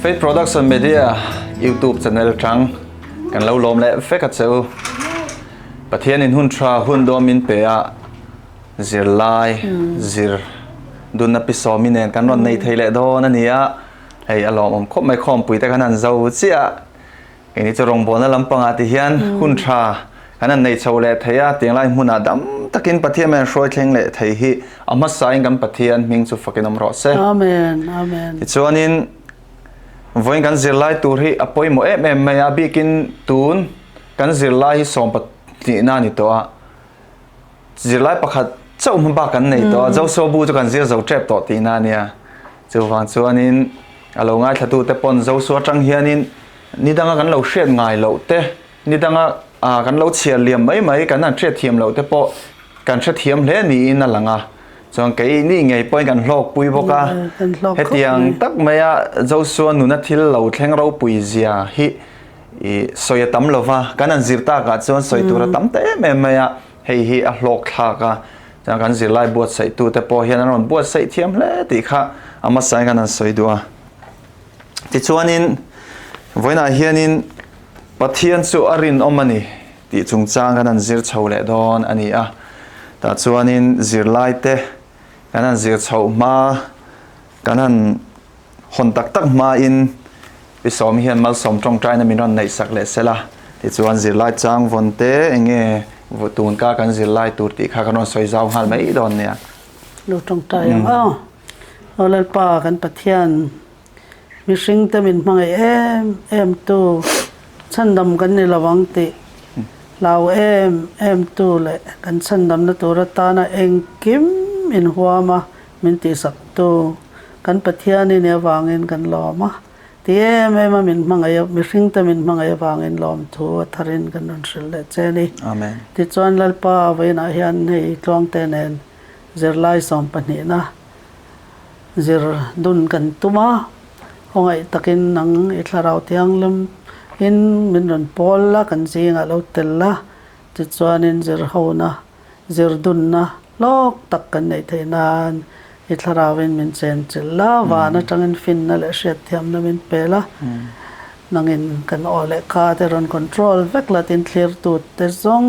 Faith Production Media YouTube channel atang kan lo lawm leh vek a che u. Pathian in hun tha hun dawm min pe a zirlai zir dunna pi sawmi nen kan rawn nei thei leh dawn a ni a. Hei a lawmawm khawp mai khawmpui te kan han zo chiah a. Keini chu rawngbawlna lampangah ti hian hun tha kan han nei chho leh thei a, tianglai hmunah dam takin Pathian hian hruai thleng leh thei hi a hmasain kan Pathian hming chu fakin awm rawh se. Amen, Amen. Tichuanin vawiin kan zirlai tur hi a pawimawh em em mai a, bikin tun kan zirlai hi sawmpahnihna a ni tawh a, Zirlai pakhat chauh hma bak kan nei tawh a, Joshua bu chu kan zir zo tep tawh tihna a nia. Chuvang chuanin a lo ngaithlatute pawn Joshua atang hianin ni danga kan lo hriat ngai loh te, ni danga kan lo chhiar liam mai mai kan han hriat thiam loh te pawh kan hrethiam hle niin a lang a. Chuan kei ni ngei pawhin kan hlawkpui bawk a, hetiang tak maia Joshua nuna thil lo thleng ropui zia hi i sawi a tam lova, kan han zir takah chuan sawi tur a tam ta em em mai a. Hei hi a hlawk thlak a, chuan kan zirlai buatsaihtute pawh hian an rawn buatsaih thiam hle tih kha a hmasain kan han sawi duh a. Tichuanin vawiinah hianin Pathian chu a rinawm a ni tih chungchang kan han zir chho leh dawn a ni a. Tah chuanin zirlaite kan han zir chhoh hma kan han Hawn tak tak hmain Pi Sawmi hian malsawm tawngtaina min rawn neihsak leh sel a, tichuan zirlai chang vawn te eng nge tun kar kan zirlai tur tih kha kan rawn sawi zau nghal mai dawn nia. Lo tawngtai ang aw. Aw Lalpa kan Pathian mihringte min hmangaih em em tu chhandam kan ni lo ang tih hlau em em tu leh kan chhandamna tur atana engkim inhuam a min tihsak tu Kan Pathian i nih avangin kan lawm a, ti em em a min hmangaih a, mihringte min hmangaih avangin lawmthu a tharin kan rawn hrilh leh che a ni. Amen. Tichuan Lalpa vawiinah hian hei Tluangte nen zirlai sawmpahnihna zir dun kan tum a, khawngaih takin nang i thlarau thianghlim in min rawn pawl la, kan zingah lo tel la, tichuanin zirhona Zir dunna hlawk tak kan neih theih nan i thlarauin min chenchilh la, van atangin finna leh hriatthiamna min pe la, nangin kan aw leh kha te rawn control vek la tin thlirtute zawng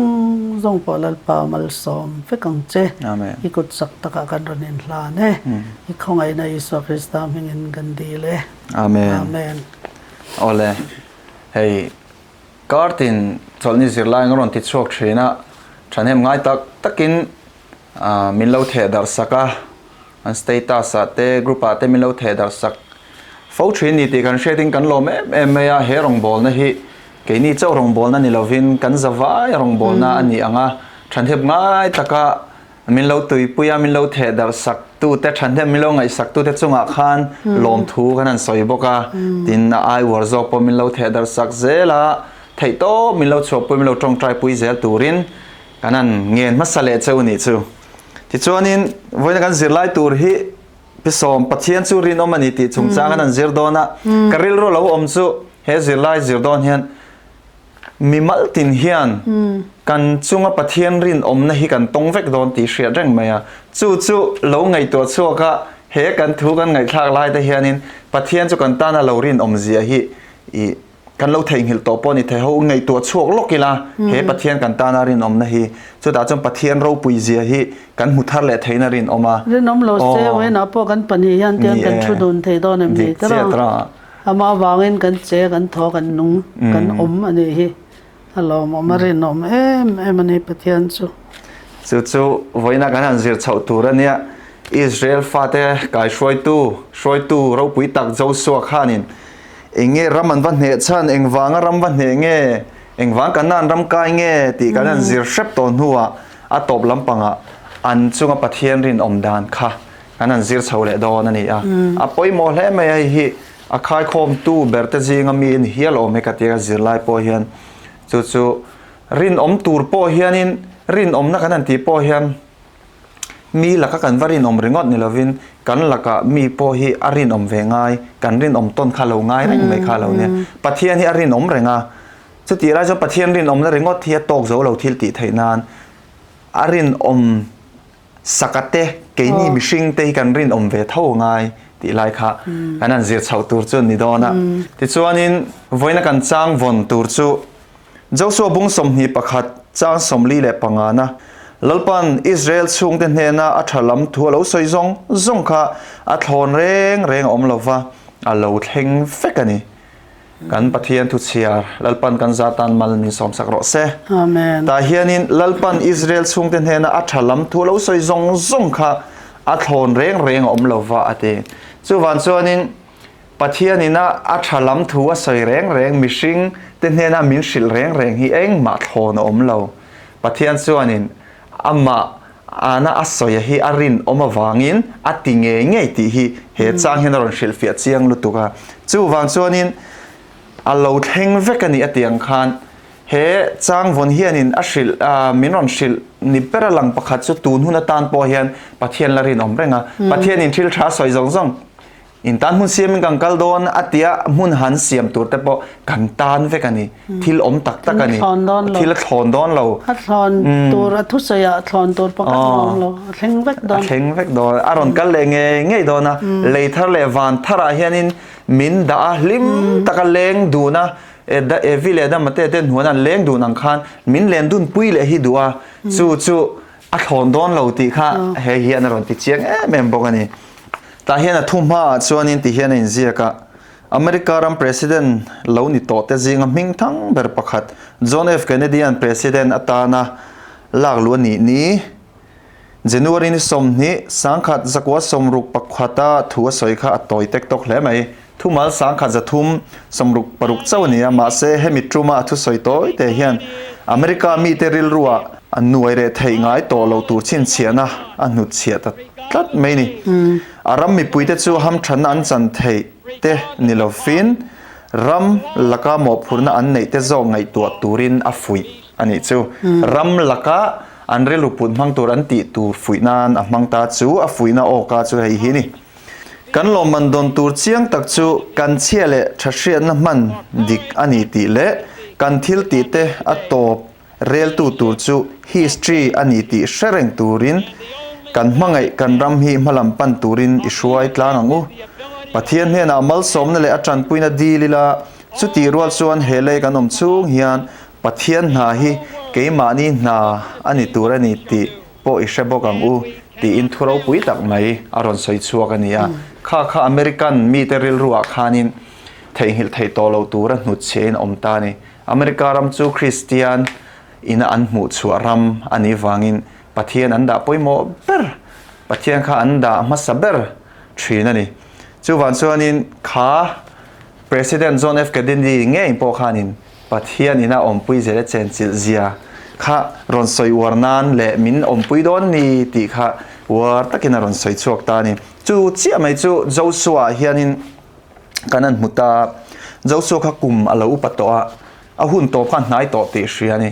zawng pawh Lalpa malsawm vek ang che. I kut chak takah kan rawn inhlan e. I khawngaihna Isua Krista hmingin kan dil e. Amen. Amen. Awle hei Kartin chawlhni zirlai ang a rawn ti chhuak thin a, thahnem ngai tak takin min lo theh darh sak a, an status ah te group ah te min lo theh darh sak fo thin ni tih kan hriatin kan lawm em em mai a, he rawngbawlna hi keini chauh rawngbawlna ni lovin kan zavai rawngbawlna a ni ang a, thahnem ngai taka Min lo tuipui a, min lo theh darh sak tute, thahnem min lo ngaihsak tute chungah khan lawmthu kan han sawi bawk a, tin a ai uar zawk pawh min lo theh darh sak zel a, theihtawp min lo chhuahpui, min lo tawngtaipui zel turin kan han ngen hmasa leh cheu nih chu. Tichuanin vawiina kan zirlai tur hi Pisawm Pathian chu rinawm a ni tih chungchang kan han zir dawn a, ka rilru lo awm chu he zirlai zir dawn hian Mimal tin hian kan chunga Pathian rinawmna hi kan tawng vek dawn tih hriat reng mai a. Chu chu lo ngaihtuah chhuak a, he kan thu kan ngaihthlak lai te hianin Pathian chu kan tana lo rinawm zia hi i kan lo theihnghilh tawh pawh a ni thei ho. Ngaihtuah chhuak lawk ila he Pathian kan tana rinawmna hi chutah chuan Pathian ropui zia hi kan hmu thar leh theihna rinawm a. Rinawm lo se vawiinah pawh kan pahnih hian tiang kan thu dun thei dawn em ni te lo. Amah avangin kan che, kan thaw, kan nung, kan awm a nih hi. A lawmawm, a rinawm em em a ni Pathian chu. Chu chu vawiina kan han zir chhoh tur a nia. Israel fate kaihruaitu, hruaitu ropui tak Joshua khanin eng nge ram an va hneh chhan, engvanga ram va hneh nge, engvang kan nan ram kai nge tih kan han zir hrep tawh hnuah a tawp lampangah an chunga Pathian rinawm dan kha Kan han zir chho leh dawn a ni a. A pawimawh hle mai a, hei hi a khaikhawmtu ber te zinga mi a ni hial awm e ka tia ka zirlai pawh hian chu chu rinawm tur pawh hianin rinawmna kan han tih pawh hian mi laka kan va rinawm ringawt ni lovin kan laka mi pawh hi a rinawm ve ngai kan rinawm tawn kha lo ngai reng mai kha lo nia. Pathian hi a rinawm reng a, chutih lai chuan Pathian rinawmna ringawt hi a tawk zo lo thil tih theih nan a rinawm Saka te, keini mihring te hi kan rinawm ve tho ngai tih lai kha kan han zir chhoh tur chu a ni dawn a. Tichuanin vawiina kan chang vawn tur chu Joshua bung 21 chang 45 na Lalpan Israel chhungte hnena a tha lam thu a lo sawi zawng zawng kha a thlawn reng reng a awm lova, a lo thleng vek a ni. Kan Pathian thu chhiar Lalpan kan za tan mal min sawmsak rawh se. Amen. Tah hianin Lalpan Israel chhungte hnena a tha lam thu lo sawi zawng zawng kha a thlawn reng reng a awm lo va a ti. Chuvan chuanin Pathian ina a tha lam thu a sawi reng reng mihring te hnena min hrilh reng reng hi engmah thlawn a awm lo. Pathian chuanin amah Ana a sawi hi a rinawm avangin a ti ngei ngei tih hi he chang hian a rawn hrilhfiah chiang lutuk a. Chuvang chuanin a lo thleng vek a nih a tih ang khan he chang vawn hianin a hrilh min rawn hrilh ni ber a lang pakhat chu tun hun atan pawh hian Pathian la rinawm reng a. Pathianin thil tha a sawi zawng zawng In tan hmun siamin kan kal dawn a tia hmun han siam tur te pawh kan tan vek a ni. Thil awm tak tak a ni. Thil a thlawn dawn lo. A thlawn tur a thusawi ah thlawn tur pakhat a awm lo. A thleng vek dawn. A thleng vek dawn. A rawn kal leh ngei ngei dawn a. Lei thar leh van thar ah hianin min dah a hlim taka leng dun a Evi leh Adama te ten hnuan an leng dun ang khan min len dun pui leh hi duh a. Chu chu a thlawn dawn lo tih kha hei hian a rawn ti chiang em em bawk a ni. Tah hian a thu hmaah chuanin ti hian a inziak a, America ram President lo ni tawhte zinga hming thang ber pakhat John F. Kennedy-a'n President atana lak luh a nih ni January ni 20, 1966 thu a sawi kha a tawi tek tawk hle mai. Thumal 1366 chauh a ni a, mahse hemi tuma a thusawi tawi te hian America mite rilruah a nuai reh theih ngai tawh lo tur chhinchhiahna a hnutchhiah ta tlat mai ni. A ram mipuite chu hamthanna an chan theih te ni lovin ram laka mawhphurhna an neih te zawk ngaihtuah turin a fuih a nih chu. Ram laka an rilru put hmang tur an tih tur fuih nan a hmang ta chu a fuihna awka chu hei hi ni. Kan lawmman dawn tur chiang tak chu kan chhia leh tha hriatna hman dik a ni tih leh kan thil tih te a tawp reltu tur chu history a ni tih hre reng turin kan hmangaih kan ram hi hmalam pan turin i hruai tlang ang u. Pathian hnenah malsawmna leh a tanpuina dil ila chutih rual chuan he lei kan awm chhung hian Pathian hna hi keimahni hna a ni tur a ni tih pawh i hre bawk ang u tiin thu ropui tak mai a rawn sawi chhuak a ni a. Kha kha American mite rilruah khanin theihnghilh theih tawh loh tura hnutchhiain a awm ta a ni. America ram chu Kristian ina an hmuh chhuah ram a nih vangin Pathian an dah pawimawh ber, Pathian kha an dah hmasa ber thin a ni. Chuvang chuanin kha President John F. Kennedy ngei pawh khanin Pathian ina awmpui zel a chenchilh zia kha rawn sawi uar nan leh min awmpui dawn ni tih kha uar takin a rawn sawi chhuak ta a ni. Chu chiah mai chu Joshua ah hianin kan han hmu ta a, Joshua kha kum a lo upa tawh a, a hun tawp kha a hnai tawh tih hria a ni.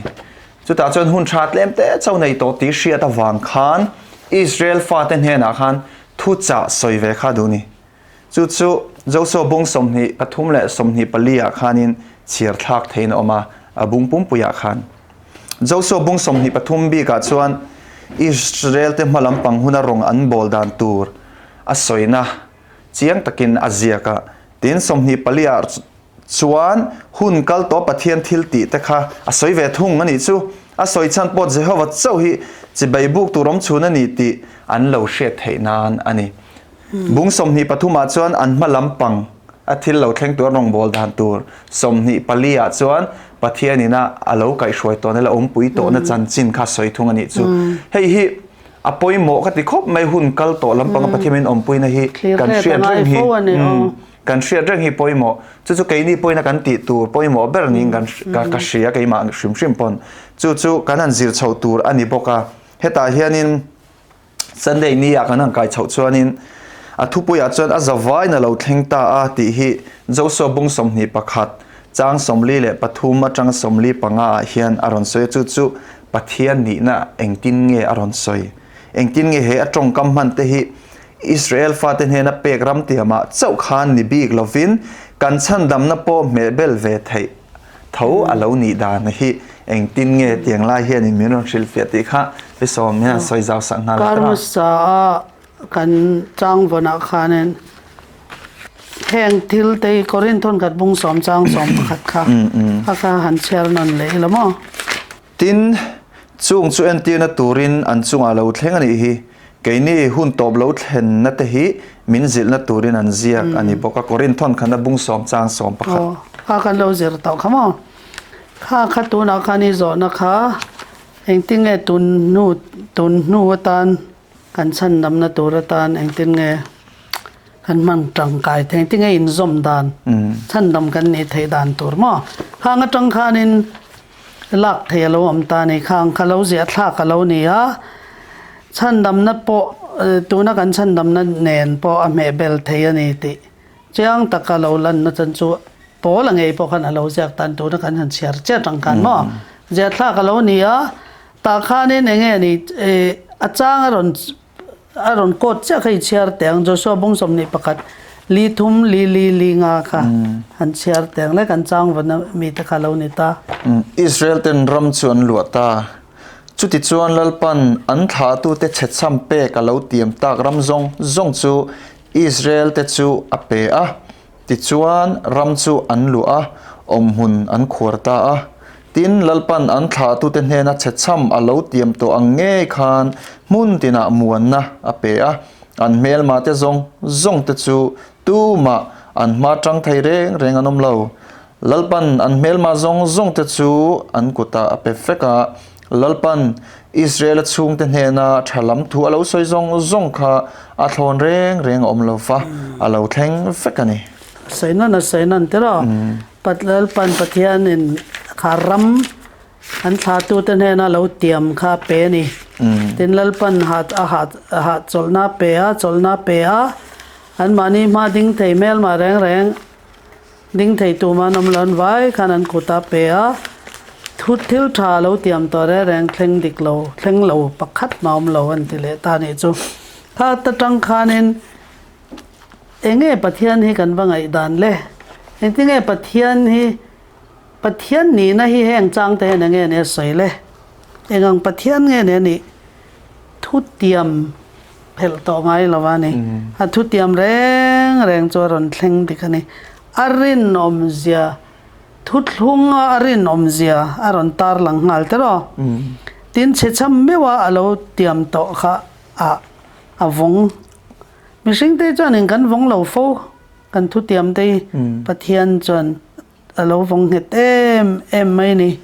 Chutah chuan hun tha tlem te chauh nei tawh tih hriat avang khan Israel fate hnenah khan thuchah sawi ve kha duh a ni. Chu chu Joshua bung 23 leh 24 ah khanin chhiar thlak theiin a awm a, a bung pumpuiah khan. Joshua bung 23 bikah chuan Israel te hma lampang huna rawng an bawl dan tur a sawina chiang takin a ziak a. Tin, 24 ah Chuan, hun kal tawh Pathian thil tih te kha a sawi ve thung a nih chu. A sawi chhan pawh Jehova chauh hi chibai buk tur awm chhun a ni tih an lo hriat theih nan a ni. Bung 23 ah chuan an hma lampang a thil lo thleng tur rawngbawl dan tur 24 ah chuan Pathian ina a lo kaihhruai tawhna leh awmpui tawhna chanchin kha sawi thung a nih chu. Hei hi a pawimawh ka ti khawp mai hun kal tawh lampanga Pathian min awmpuina hi kan hriat reng hi. Kan hriat reng hi pawimawh, chu chu keini pawhin a kan tih tur pawimawh ber niin kan ka hria keimah hrim hrim pawn. Chu chu kan han zir chhoh tur a ni bawk a. Hetah hianin Sunday ni ah kan han kai chhoh chuanin a thupuiah chuan a zavaiin a lo thleng ta a tih hi Joshua bung 21 chang 43 atanga 45 ah hian a rawn sawi a, chu chu Pathian nihna engtin nge a rawn sawi? Engtin nge he a tawngkam hman te hi Israel fate hnena pek ram tiamah chauh khan ni bik lovin kan chhandamna pawh hmehbel ve theih tho a lo nih dan hi engtin nge tiang lai hianin min rawn hrilhfiah tih kha Pi Sawm hian sawi zau sak nghal a. Kar hmasa a kan changvawnah khanin. Heng thil te hi Korinth thawnkhat bung sawmchang 11 kha a kha han chhiar nawn leh ila maw? Tin, chung chu entirna turin an chungah lo thleng a nih hi. Keini hun tawp lo thlenna te hi min zilhna turin an ziak a ni bawk a, Korinth thawnkhatna bung sawmchang 11. Aw, kha kan lo zir tawh kha maw? Kha kha tunah khan i zawhna kha engtinge tun hnu tun hnu atan Kan chhandamna tur atan engtin nge kan hman tangkai thei, engtin nge inzawm dan, chhandam kan nih theih dan tur maw? Khang atang khanin lak thei a lo awm ta a ni, khang kha lo ziah thlak a lo ni a, chhandamna pawh tuna kan chhandamna nen pawh a hmehbel thei a ni tih chiang taka lo lanna chan chu Paul a ngei pawh khan a lo ziak tan tuna kan han chhiar chiah tang khan maw? Ziah thlak a lo ni a. Tah khanin eng nge ni a chang a rawn a rawn quote chiah kha i chhiar teh ang Joshua bung 21 li thum li li li nga kha han chhiar teh ang le kan chang vawn mi te kha lo ni ta. Israel ten ram chu an luah ta. Chutichuan Lalpan an thlahtute chhechham pek a lo tiam tak ram zawng zawng chu Israel te chu a pe a. Tichuan, ram chu an luah a, awmhmun an khuar ta a. Tin, Lalpan an thlahtute hnena chhechham a lo tiam tawh ang ngei khan hmun tinah muanna a pe a, an hmelmate zawng zawngte chu tumah an hma tang thei reng reng an awm lo. Lalpan an hmelma zawng zawngte chu an kutah a pe vek a, Lalpan Israela chhungte hnena tha lam thu a lo sawi zawng zawng kha a thlawn reng reng a awm lo va, a lo thleng vek a ni. A sawi nawn a sawi nawn tiraw? Lalpan Pathianin kha ram an thlahtute hnena lo tiam kha a pe a ni. Tin, Lalpan a hahchawlhna a pe a, chawlhna a pe a, anmahni hma ding thei hmelmah reng reng, Ding thei tuma an awm lo an vai khan an kut a pe a, thu thil tha lo tiam tawh reng reng thleng dik lo, thleng lo pakhat mah awm lo an ti leh ta nih chu. Kha ta tang khanin eng nge Pathian hi kan va ngaihdan le? Engtin nge Pathian hi Pathian nihna hi heng chang te hian eng nge nia sawi le? Eng ang Pathian nge nia nih? Thu tiam phelh tawh ngai lo a ni. A thutiam reng reng chu a rawn thleng dik a ni. A rinawmzia, thuthlunga a rinawmzia a rawn tarlang nghal teh rawh. Tin, chhechham meuha a lo tiam tawh kha a a vawng. Mihringte chuanin kan vawng lo fo, kan thutiamte hi Pathian chuan a lo vawng nghet em em mai a ni.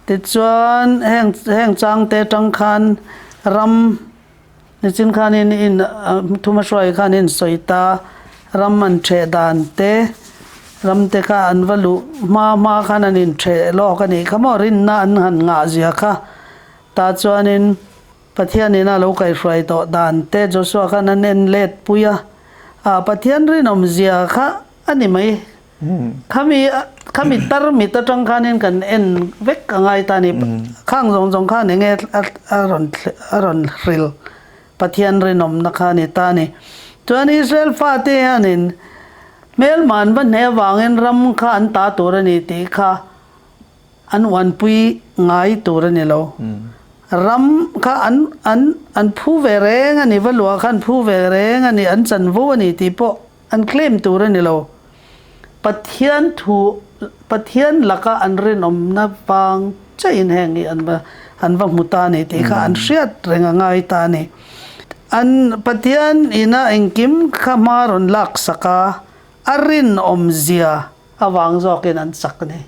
Tichuan heng heng changte atang khan ram nichin khanin in thuma hruai khanin sawi ta ram an theh dan te ram te kha an va luh hma hma khan an intheh lawk a nih kha maw rinna an han ngah zia kha tah chuanin Pathianin a lo kaihhruai tawh dan te Joshua khan an en let pui a ah Pathian rinawm zia kha a ni mai. Khami khami tar mit atang khanin kan en vek a ngai ta a ni. Khang zawng zawng khan enge a rawn a rawn hril Pathian rinawmna kha a ni ta a ni. Chuan Israel fate hianin hmelma an va hneh avangin ram kha an ta tur a ni tih kha an uanpui ngai tur a ni lo. Ram kha an an an phu ve reng a ni, va luah kha an phu ve reng a ni, an chanvo a ni tih pawh An claim tur a ni lo. Pathian thu, Pathian laka an rinawmna vang chiahin heng hi an va an va hmu ta a ni tih kha an hriat reng a ngai ta a ni. An Pathian ina engkim kha hma rawn lak sak a, a rinawm zia avang zawkin an chak a ni.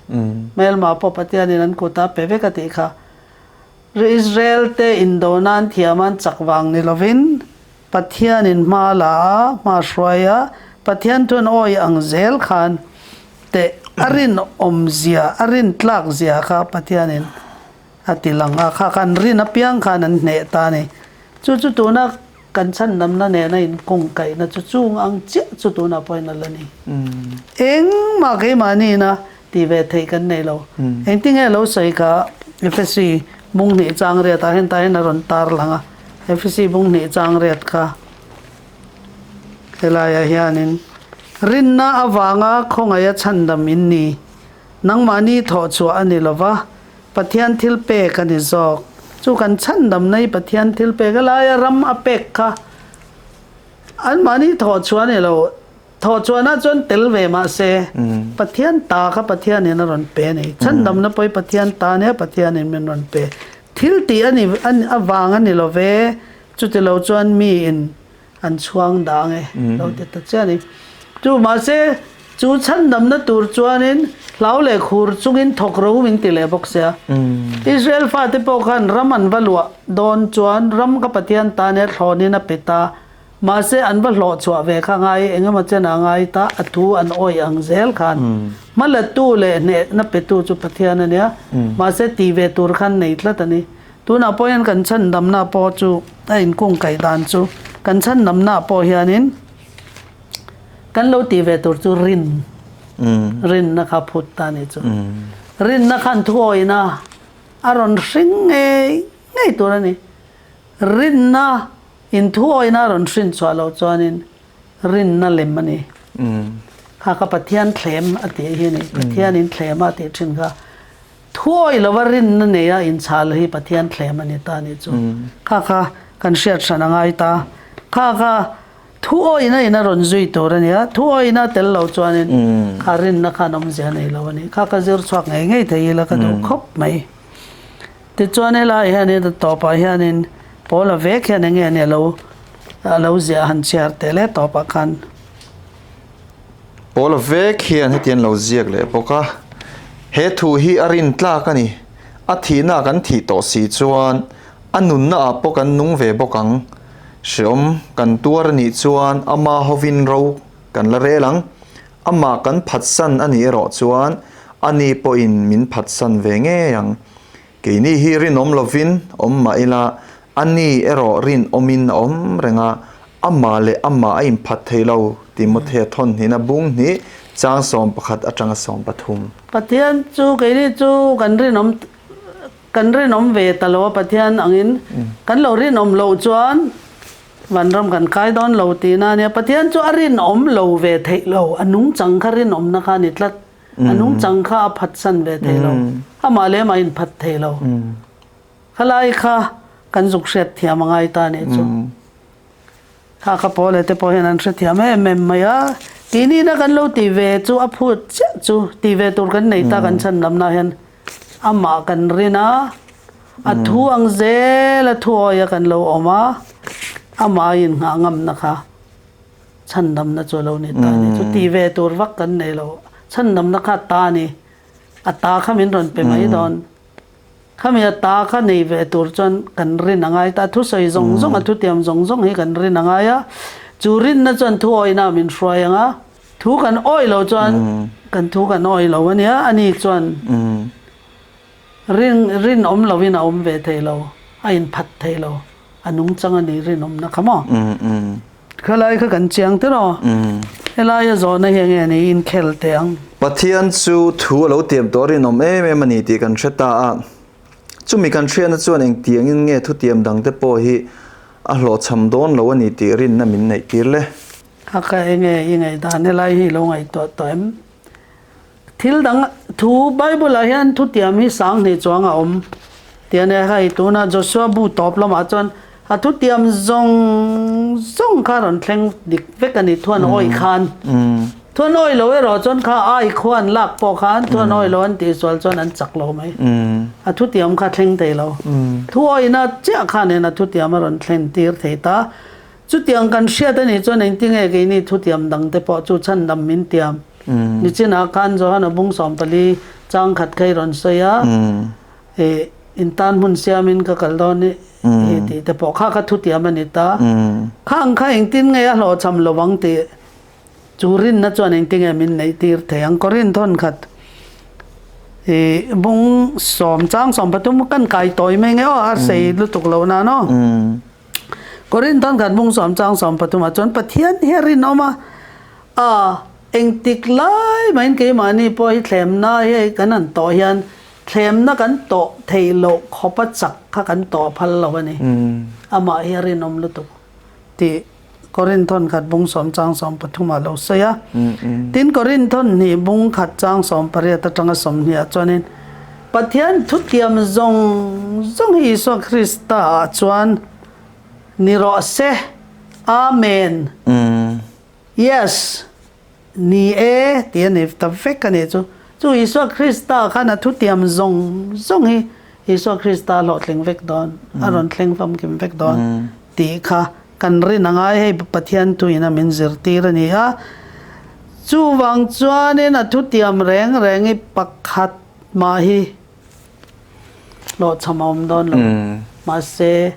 Hmelma pawh Pathianin an kut a pe vek a tih kha. Israel te indo nan thiam an chak vang ni lovin, Pathianin hma la a, hma hruai a, Pathian chuan awi ang zel khan teh a rinawmzia, a rintlakzia kha Pathianin a ti lang a, kha khan rin apiang khan an hneh ta a ni. Chu chu tuna kan chhandamna nena inkungkaihna chu chung ang chiah chu tunah pawhin a la ni. Engmah keimahniina tih ve theih kan nei lo. Engtinge lo sawi kha Efesi bung hnih chang riatah hian tah hian a rawn tar lang a. Efesi bung hnih chang riat kha helaiah hianin rinna avanga khawngaih a chhandam in ni. Nangmahni thawh chhuah a ni lo va, Pathian thil pek a ni zawk. Chu kan chhandamna hi Pathian thil pek a laia ram a pek kha anmahni thawh chhuah a ni lo. Thawh chuanah chuan tel ve mah se, Pathian ta kha Pathianin a rawn pe a ni. Chhandamna pawh hi Pathian ta nia Pathianin min rawn pe. Thil tih a ni avang a ni lo ve, chuti lo chuan miin an chhuang dang e lo ti ta chiah a ni. Chu mahse, chu chhandamna tur chuanin hlau leh khur chungin thawk ro min ti leh bawk sia. Israel fate pawh khan ram an va luah dawn chuan ram kha Pathian ta nia thlawnin a pe ta. Mahse, an va hlawh chhuah ve kha ngai eng emaw chen a ngai ta, a thu an awih ang zel khan hmalatu leh hnehna petu chu Pathian a nia. Mahse, tih ve tur khan nei tlat a ni. Tunah pawh hian kan chhandamna pawh chu a inkungkaih dan chu kan chhandamna pawh hianin kan lo tih ve tur chu rin, rinna kha phut ta a nih chu. Rinna khan thuawihna a rawn hring ngei ngei tur a ni. Rinna Inthuawina a rawn hrin chhuah loh chuanin rinna lem a ni. Kha kha Pathian thlem a tih hi a ni. Pathianin thlem a tih thin kha thuawi lova rinna neia inchhal hi Pathian thlem a ni ta a nih chu. Kha kha kan hriat hran a ngai ta. Kha kha thuawina in a rawn zui tur a ni a, thuawina tel lo chuanin kha rinna khan awmzia nei lo a ni. Kha kha zir chhuak ngei ngei thei ila ka duh khawp mai. Tichuan helaiah hianin a tawpah hianin Paula vek hian eng nge nia lo a lo ziah han chhiar teh le tawpah khan. Paula vek hian heti an lo ziak leh bawk a, He thu hi a rin tlak a ni. A thihna kan thih tawh si chuan a nunna ah pawh kan nung ve bawk ang. Hreawm kan tuar a nih chuan ama hovin ro kan la rel ang. Amah kan phatsan a nih erawh chuan ani pawhin min phatsan ve ngei ang. Keini hi rinawm lovin awm mah ila, ani erawh rinawmin a awm reng a, amah leh amah a inphat thei lo, Timothea thawn hnihna bung hnih chang 11 atanga 13. Pathian chu keini chu kan rinawm kan rinawm ve ta lo a, Pathian angin kan lo rinawm loh chuan vanram kan kai dawn lo tihna a nia. Pathian chu a rinawm lo ve theih lo, a nungchang kha rinawmna kha a ni tlat. A nungchang kha a phatsan ve thei lo. Amah leh amah inphat thei lo. Khalai kha kan zuk hriat thiam a ngai ta nih chu. Kha kha pawl leh te pawh hian an hrethiam em em mai a. Tih nihna kan lo tih ve chu a phut chiah chu tih ve tur kan nei ta kan chhan lamna hian amah kan rin a, a thu ang zel a thuawia kan lo awm a, amah a innghah ngamna kha. Chhandamna chu a lo ni ta a ni. Chu ti ve tur vak kan nei lo. Chhandamna kha a ta a ni. A ta kha min rawn pe mai dawn. Khami a ta kha nei ve tur chuan kan rin a ngai ta. A thusawi zawng zawng, a thutiam zawng zawng hi kan rin a ngai a. Chu rinna chuan thu awihna min hruai ang a. Thu kan awih lo chuan kan thu kan awih lo a nia. Ani chuan rin rinawm lovin a awm ve thei lo. A inphat thei lo. A nungchang a ni rinawmna kha maw? Khalai kha kan chiang tir aw. Helaia zawhna hi enge ni inkhel teh ang. Pathian chu thu a lo tiam tawh rinawm em em a ni tih kan hre ta a. Chumi kan hriatna chuan engtiangin nge thutiam dangte pawh hi a hlawhchham dawn lo a ni tih rinna min neih tir le. Kha kha enge i ngaihdan helai hi i lo ngaihtuah tawh em? Thil dang thu Bible ah hian thutiam hi 2000 chuang a awm tih a nia hei tuna Joshua bu tawp lamah chuan a thutiam zawng zawng kha rawn thleng dik vek a ni thuan awih khan thuan awih lo erawh chuan kha ai khua an lak pawh khan thuan awih lo an tih sual chuan an chak lo mai a thutiam kha thleng thei lo thu awihna chiah khan in a thutiam a rawn thlen tir thei ta. Chutiang kan hriat a nih chuan engtinge keini thutiam dangte pawh chu chhandam min tiam. Nichinah khan Johana bung 14 chang khat kha i rawn sawi a, ih intan hmun siamin ka kal dawn i hi tih te pawh kha kha thutiam a ni ta. Khang kha engtin nge a hlawhchham lo ang tih chu rinna chuan engtinge min neih tir thei ang. Korinth hawn khat ih bung sawm chang 13 kan kai tawi mai nge aw a sei lutuk lo nan aw. Korinth khat bung 10 chang 13 ah chuan Pathian hi a rinawm a, a engtik lai mahin keimahni pawh hi thlemna hi hei kan han tawh hian thlemna kan tawh theih loh khawp a chak kha kan tawh phal lo a ni. Amah hi a rinawm lutuk tih Korinth khat bung 10 chang 13 ah lo sawi a. Tin Korinth hnih bung khat chang 18 atanga 20 ah chuanin Pathian thutiam zawng zawng hi Isua Krista ah chuan ni rawh se. Amen. Yes. Ni e tih a ni ta vek a nih chu. Chu Isua Krista khan a thutiam zawng zawng hi Isua Krista a hlawhtling vek dawn, a rawn thleng famkim vek dawn tih kha kan rin a ngai. Hei Pathian thuin a min zirtir a ni a. Chuvang chuanin a thutiam reng reng hi pakhat mah hi hlawhchham a awm dawn lo. Mahse.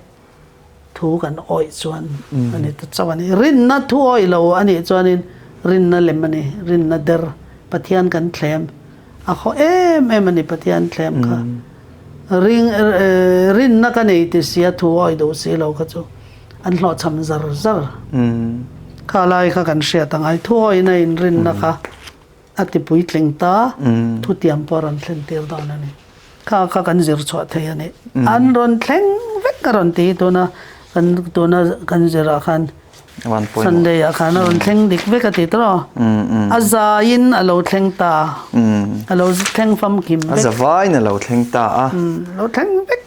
Thu kan awih chuan a ni ta chauh a ni. Rinna thu awih lo a nih chuanin rinna lem a ni, rinna der. Pathian kan thlem a khaw em em a ni Pathian thlem kha. Ring rinna ka nei ti sia thu awih duh si lo kha chu an hlawhchham zar zar. Kha lai kha kan hriat ang ai thu awihna in rinna kha A ti puitling ta, thutiam pawh a rawn thlen tir dawn a ni. Kha kha kan zir chhuah thei a ni. An rawn thleng vek a rawn ti hi tuna kan tuna kan zirah khan Sunday ah khan a rawn thleng dik vek a ti tawh. A zaiin a lo thleng ta, a lo thleng famkim vek. A zavaiin a lo thleng ta a. Lo thleng vek.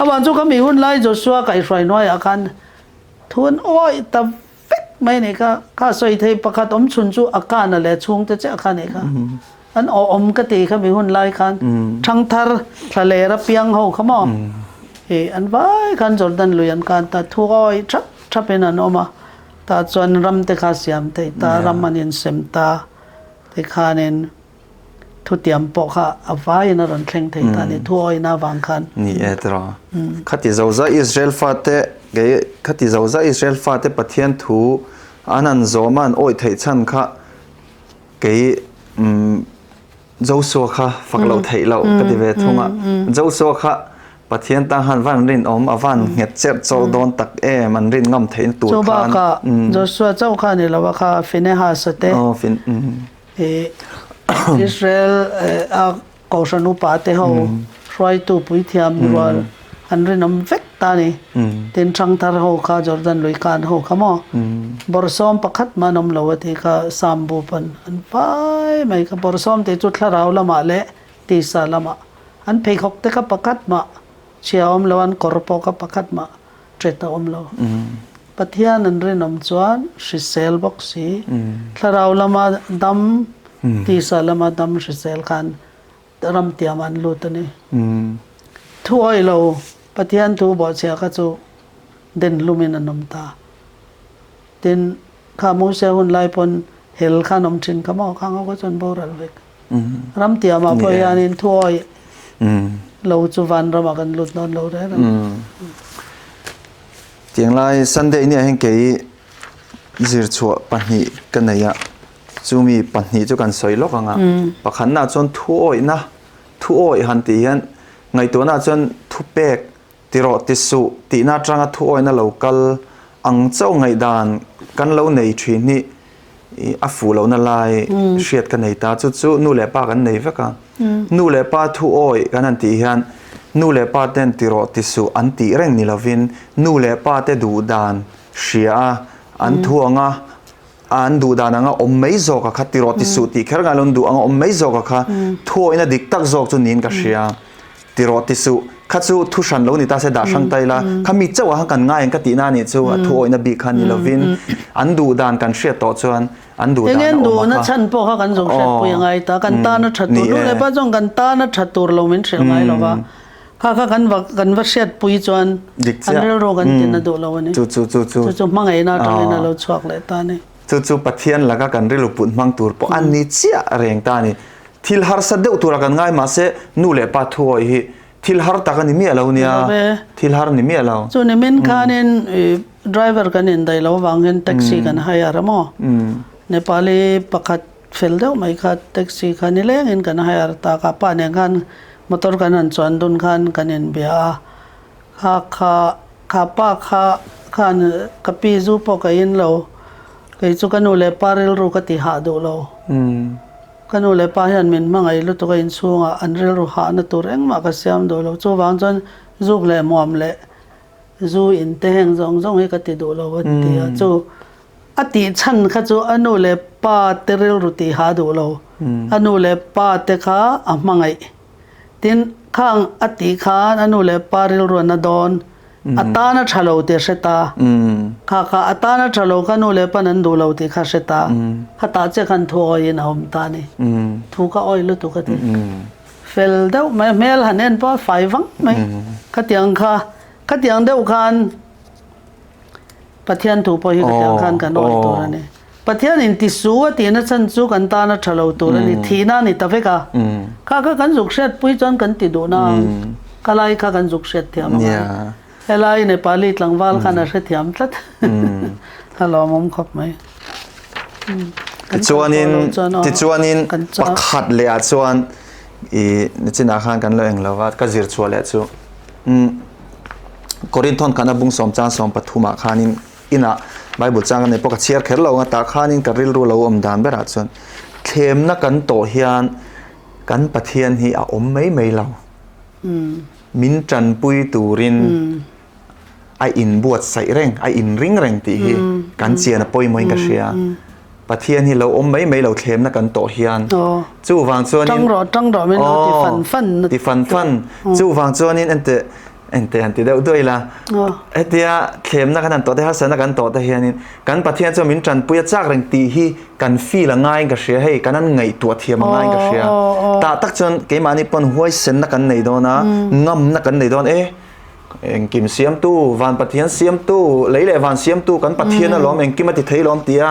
Avan chu ka mi hun lai Joshua kaihhruai hnuaiah khan thu an awih ta Vek mai nih kha, kha sawi thei pakhat awm chhun chu a kana leh chhungte chiah kha nih kha. An awhawm ka ti kha mi hun lai khan ṭhangthar thla ler a piang ho kha maw i an vai khan Jordan lui an kan ta thu awi ṭhap ṭhap in an awm a, tah chuan ram te kha siam theih ta, ram an insem ta tikhanin Thutiam pawh kha a vaiin a rawn thleng thei ta a ni, thuawina avang khan. Ni e tiraw. Khati zoza Israel fate kei khati zoza Israel fate Pathian thu an han zawm a an awih theih chhan kha kei Joshua kha fak loh theih loh ka ti ve thung a. Joshua kha Pathian tan khan van rinawm a van nghet cherh chawrh dawn tak em an rin ngam theihna tur khan. Chu bakah Joshua chauh kha a ni lo a kha Phinehas-a te. Aw Phin. Israel a Kohhran upa te ho hruaitu puithiam rual an rinawm vek ta a ni. Tin Thangthar ho kha Jordan lui khan ho kha maw bawrhsawm pakhat mah an awm lo a tih kha Sam bu pawn an vai mai kha. Bawrhsawm tih chu thlarau lamah leh tisa lamah an pheikhawk te kha pakhat mah chhia a awm lo an kawr pawh kha pakhat mah ṭet a awm lo. Pathian an rinawm chuan hrisel bawk si, thlarau lama dam, tisa lama dam hrisel khan ram tiamah an lut a ni. Thu awih lo, Pathian thu bawhchhia kha chu den hlumin an awm ta. Tin, kha Mose hun lai pawn hel khan awm thin kha maw, khang ho kha chuan boral vek. Ram tiamah pawh hianin thu awih lo chu vanramah kan lut dawn lo reng ang. Tiang lai Sunday nia hian kei zirchhuah pahnih ka nei a, chumi pahnih chu kan sawi lawk ang a. Pakhatnaah chuan thu awihna, thu awih han tih hian ngaihtuahnaah chuan thupek ti rawh ti suh tihna atanga thu awihna lo kal ang chauh ngaihdan kan lo nei thin hi a fuh lohna lai hriat ka nei ta. Chu chu nu leh pa kan nei vek a. Nu leh pa thu awih kan han tih hian nu leh pa ten ti rawh ti suh an tih reng ni lovin nu leh pa te duh dan hria a, an thu anga an duh dan anga awm mai zawk a kha ti rawh ti suh tih kher ngai lo an duh anga awm mai zawk a kha thu awihna dik tak zawk chu niin ka hria. Ti rawh ti suh kha chu thu hran lo ni ta se dah hrang ta ila kha mi chauh ah khan kan ngai ang ka tihna anih chu a thu awihna bik kha ni lovin an duh dan kan hriat tawh chuan an duh dan a awm a kha. Eng nge duhna chhan pawh kha kan zawng hriatpui a ngai ta kan tana tha tur nu leh pa chuan kan tana tha tur lo min hrilh ngai lo va kha kha kan va kan va hriatpui chuan an rilru kan tina duh lo a ni chu chu chu chu chu hmangaihna atangin a lo chhuak leh ta a ni. Chu chu Pathian laka kan rilru put hmang tur pawh a ni chiah reng ta a ni. Thil harsa deuh tura kan ngai mahse nu leh pa thu awih hi thil har tak a ni miah lo nia, thil har ni miah lo. Chu nimin khanin driver kan indaih lo avangin taxi kan hire a maw? Nepali pakhat fel deuh mai kha taxi kha nilengin kan hire ta ka pa nen khan motor kan han chuan dun khan kan inbia a, kha kha kha pa kha khan ka pi zu pawh ka in lo, kei chu ka nu leh pa rilru ka ti hah duh lo. Ka nu leh pa hian min hmangaih lutuk a inchhungah an rilru hahna tur engmah ka siam duh lo. Chuvang chuan zuk leh muam leh zu in te heng zawng zawng hi ka ti duh lo a ti a. Chu a tih chhan kha chu a nu leh pa te rilru tih hah duh lo. A nu leh pa te kha a hmangaih. Tin, khang a tih khan a nu leh pa rilru an a dawn. A tana tha lo tih a hre ta. Kha kha a tana tha lo kha nu leh pan an duh lo tih kha a hre ta. Khatah chiah khan thu awiin a awm ta a ni. Thu ka awi lutuk a ti. Fel deuh mai, hmel han en pawh a fai vang mai. Khatiang kha, khatiang deuh khan Pathian thu pawh hi khatiang khan kan awi tur a ni. Pathian in ti su a tihna chhan chu kan tana tha lo tur a ni, thihna a ni ta vek a. Kha kha kan zuk hriatpui chuan kan ti duhna ang, ka lai kha kan zuk hriat thiam ang a. Helai Nepali tlangval khan a hrethiam tlat. A lawmawm khawp mai. Tichuanin, tichuanin pakhat leh ah chuan i nichinah khan kan lo eng lo va, ka zir chhuah leh chu Korinthon khana bung sawm chang sawm pathumah khanin Inah Bible chang a nei pawh ka chhiar kher lo ang a, tah khanin ka rilru lo awm dan berah chuan thlemna kan tawh hian kan Pathian hi a awm mai mai lo. Min tanpui turin a inbuatsaih reng, a inring reng tih hi kan chian a pawimawhin ka hria. Pathian hi lo awm mai mai lo thlemna kan tawh hian chuvang chuanin Tang rawh, tang rawh min lo ti fan fan. Ti fan fan. Chuvang chuanin enteh Engte han ti deuh duai la. Hetia thlemna kan han tawh te, harsatna kan tawh te hianin kan Pathian chuan min tanpui a chak reng tih hi kan feel a ngaiin ka hria, hei kan han ngaihtuah thiam a ngaiin ka hria. Tah tak chuan keimahni pawn huaisenna kan nei dawn a, ngamna kan nei dawn e, engkim siamtu, van Pathian siamtu, lei leh van siamtu kan Pathian alawm, engkim a ti thei lawm tia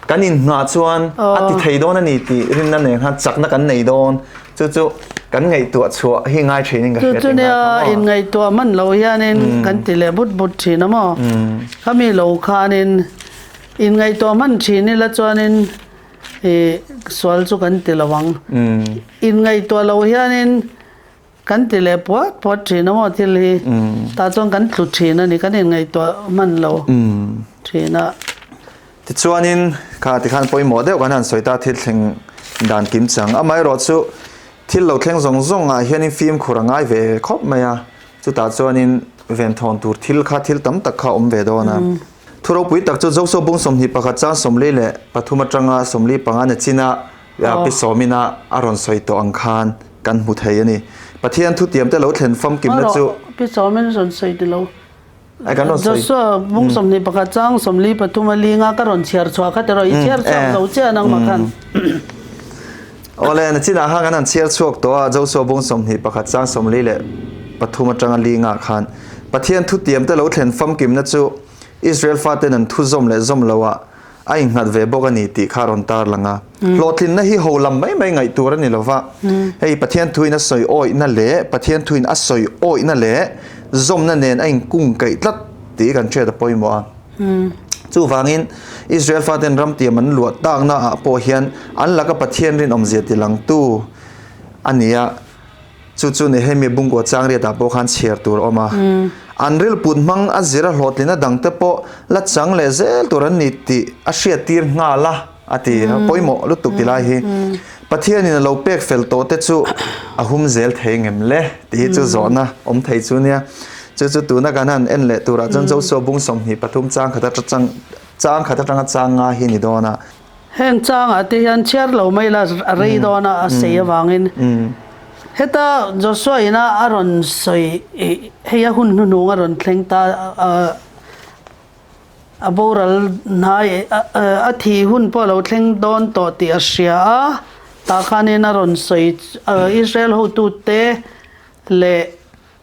kan inhnah chuan a ti thei dawn a ni tih rinna nen khan chakna kan nei dawn. Chu chu kan ngaihtuah chhuah hi ngai thin in ka hria Chu chu nia in ngaihtuah man lo hianin kan ti leh but but thin a maw? Khami lo khanin in ngaihtuah man thin ila chuanin ih sual chu kan ti lo ang. In ngaihtuah lo hianin kan ti leh puat puat thin a maw thil hi. Tah chuan kan tlu thin a ni, kan in ngaihtuah man lo thin a. Tichuanin, kha tikhan pawimawh deuh kan han sawi ta thil thleng dan kim chang. Amaherawhchu, thil lo thleng zawng zawng ah hianin fimkhur a ngai ve khawp mai a, chutah chuanin venthawn tur thil kha thil tam tak kha a awm ve dawn a. Thu ropui tak chu Joshua bung 21 chang 43 atanga 45 na china pi sawmina a rawn sawi tawh ang khan kan hmu thei a ni. Pathian thutiamte lo thlen famkimna chu. Pi sawmin rawn sawi ti lo. Joshua bung 21 chang 43 a linga ka rawn chhiar chhuah kha tiraw i chhiar chhuak zo chiah nangmah khan. Awle nachinah khan kan han chhiar chhuak tawh a Joshua bung 21 chang 43 atanga linga khan Pathian thutiam te lo thlen famkimna chu Israel faten an thu zawm leh zawm lo ah a innghat ve bawk a ni tih kha a rawn tar lang a. Hlawhtlinna hi ho lam mai mai ngaih tur a ni lo va, hei Pathian thuin a sawi awihna leh Pathian thuin a sawi awihna leh zawmna nen a inkung kaih tlat tih kan hriat a pawimawh a. Chuvangin Israel faten ramtiam an luah takna ah pawh hian an laka Pathian rinawmzia tilangtu a ni a. Chu chu Nehemia bungkua chang riatah pawh khan chhiar tur a awm a. An rilput hmang a zira hlawhtlina dangte pawh la chang leh zel tur an ni tih a hriattir nghal a, a ti. A pawimawh lutuk ti lai hi. Pathianin a lo pek fel tawh te chu a hum zel thei ngem le tih hi chu zawhna awm thei chu nia. Chu chu tuna kan han en leh turah chuan Joshua bung 23 chang khat atang chang khat atanga chang nga hi ni dawn a. Heng changah te hian chhiar lo mai la a rei dawn a, a sei avangin. Heta Joshua ina a rawn sawi hei a hun hnuhnung a rawn thleng ta a, a boral hnai a thih hun pawh a lo thleng dawn tawh tih a hria a, tah khanin a rawn sawi Israel hotute leh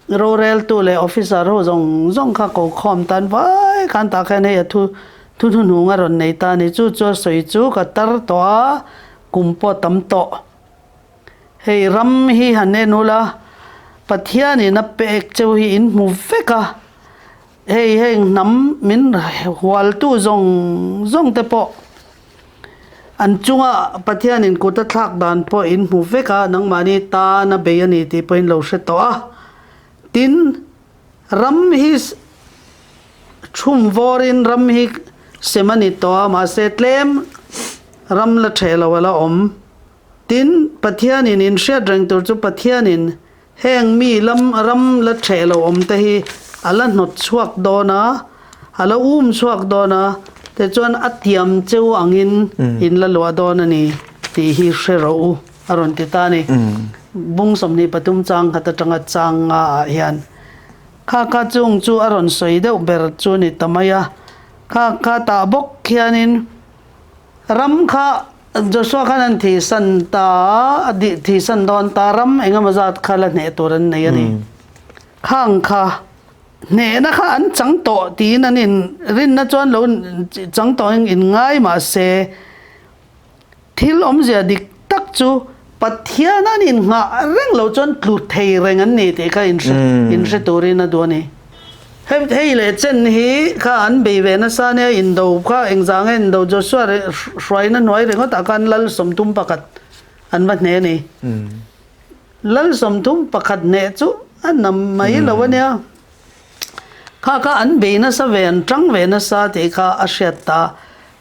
Roreltu leh officer ho zawng zawng kha ko khawm tan vai khan tah khan hei a thu thu hnuhnung a rawn nei ta a ni. Chu chu a sawi chu ka tar tawh a, kum pawh tam tawh. Hei ram hi han en ula, Pathianin a pek cheu hi in hmu vek a, hei heng hnam min hualtu zawng zawng te pawh An chunga Pathianin kut a thlak dan pawh in hmu vek a, nangmahni tan a bei a ni tih pawhin lo hre tawh a. Tin, ram hi chhum vawrin ram hi sem a ni tawh a, mahse tlem ram la ṭheh lo a la awm. Tin, Pathianin in hriat reng tur chu Pathianin Heng mi lam ram la ṭheh lo awm te hi a la hnawt chhuak dawn a, a la um chhuak dawn a, tichuan a tiam cheu angin in la luah dawn a ni tih hi hre rawh u, a rawn ti ta a ni. Bung 23 chang khat atanga chang nga ah hian. Kha kha chung chu a rawn sawi deuh ber chu ni ta mai a. Kha kha tah bawk khianin ram kha Joshua khan an thihsan ta a, thihsan dawn ta ram engemaw zat kha la hneh tur an nei a ni. Khang kha hnehna kha an chang tawh tiin an in rinna chuan lo chang tawhin in ngai mahse Thil awmzia dik tak chu Pathian an innghah reng lo chuan tlu thei reng an ni tih kha inhre turin a duh a ni. Hei leh chen hi kha an bei ve nasa ania, indo kha engzah nge indo Joshua hruaina hnuai ringawtah khan Lal 31 an va hne a ni. Lal 31 hneh chu a nam mai lo a nia. Kha kha an bei nasa ve, an tang ve nasa tih kha a hriat ta.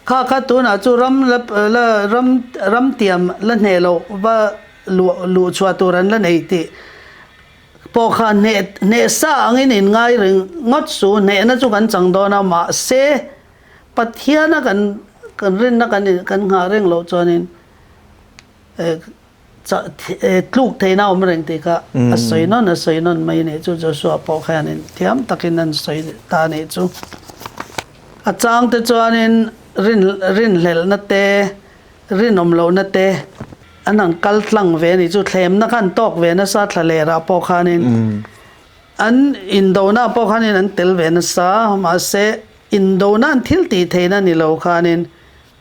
Kha kha tunah chu ram la la ram ram tiam la hneh loh va luh luh chhuah tur an la nei tih pawh kha hneh hneh sa angin in ngai ring ngawt su, hnehna chu kan chang dawn a, mahse Pathiana kan kan rinna kan kan nghah reng loh chuanin Tluk theihna awm reng tih kha a sawi nawn a sawi nawn mai nih chu Joshua pawh khianin thiam takin an sawi ta nih chu. A chang te chuanin rin rinhlelhna te, rinawm lohna te an han kal tlang ve nih chu thlemna kha an tawk ve nasa thla lerah pawh khanin an indona pawh khanin an tel ve nasa mahse indona an thil tih theihna ni lo khanin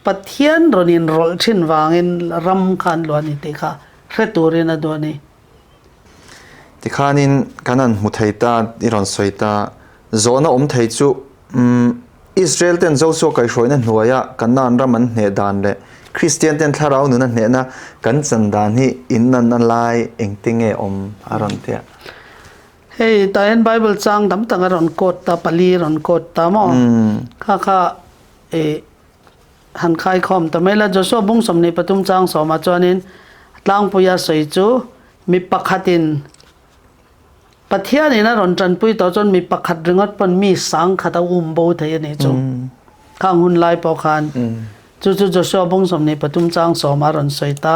Pathian rawn inrawlh thin vangin ram kha an luah a ni tih kha hre turin a duh a ni. Tikhanin kan han hmu thei ta, i rawn sawi ta. Zawhna awm thei chu, umm, Israel ten Joshua kaihhruaina hnuaia Kanaan ram an hneh dan leh Kristian ten thlarau nuna hnehna kan chan dan hi innanna lai engtinge awm a rawn ti a. Hei tah hian Bible chang tam tak a rawn quote ta, pali a rawn quote ta maw? Kha kha i Han khaikhawm ta mai la, Joshua bung 23 chang sawmah chuanin tlangpuia sawi chu mi pakhatin Pathianin a rawn tanpui tawh chuan mi pakhat ringawt pawn mi sangkhat a um bo thei a nih chu. Khang hun lai pawh khan chu chu Joshua bung 23 chang sawmah a rawn sawi ta.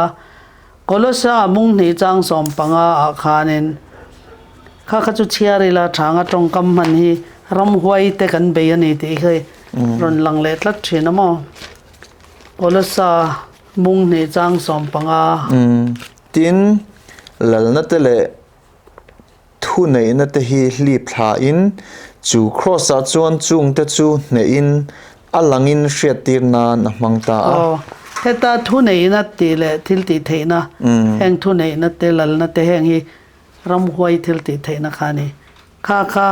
Kolosa bung hnih chang 15 ah khanin kha kha chu chhiar ila thanga tawngkam hman hi ramhuai te kan bei a ni tih hi Rawn lang leh tlat thin a maw? Kolosa mung hnih chang 15. Tin, lalna te leh thuneihna te hi hlip thlain, chu Kraws-ah chuan chungte chu hnehin a langin hriattir nan a hmang ta a. Aw, heta thuneihna tih leh thil tih theihna, heng thuneihna te, lalna te heng hi ramhuai thil tih theihna kha a ni. Kha kha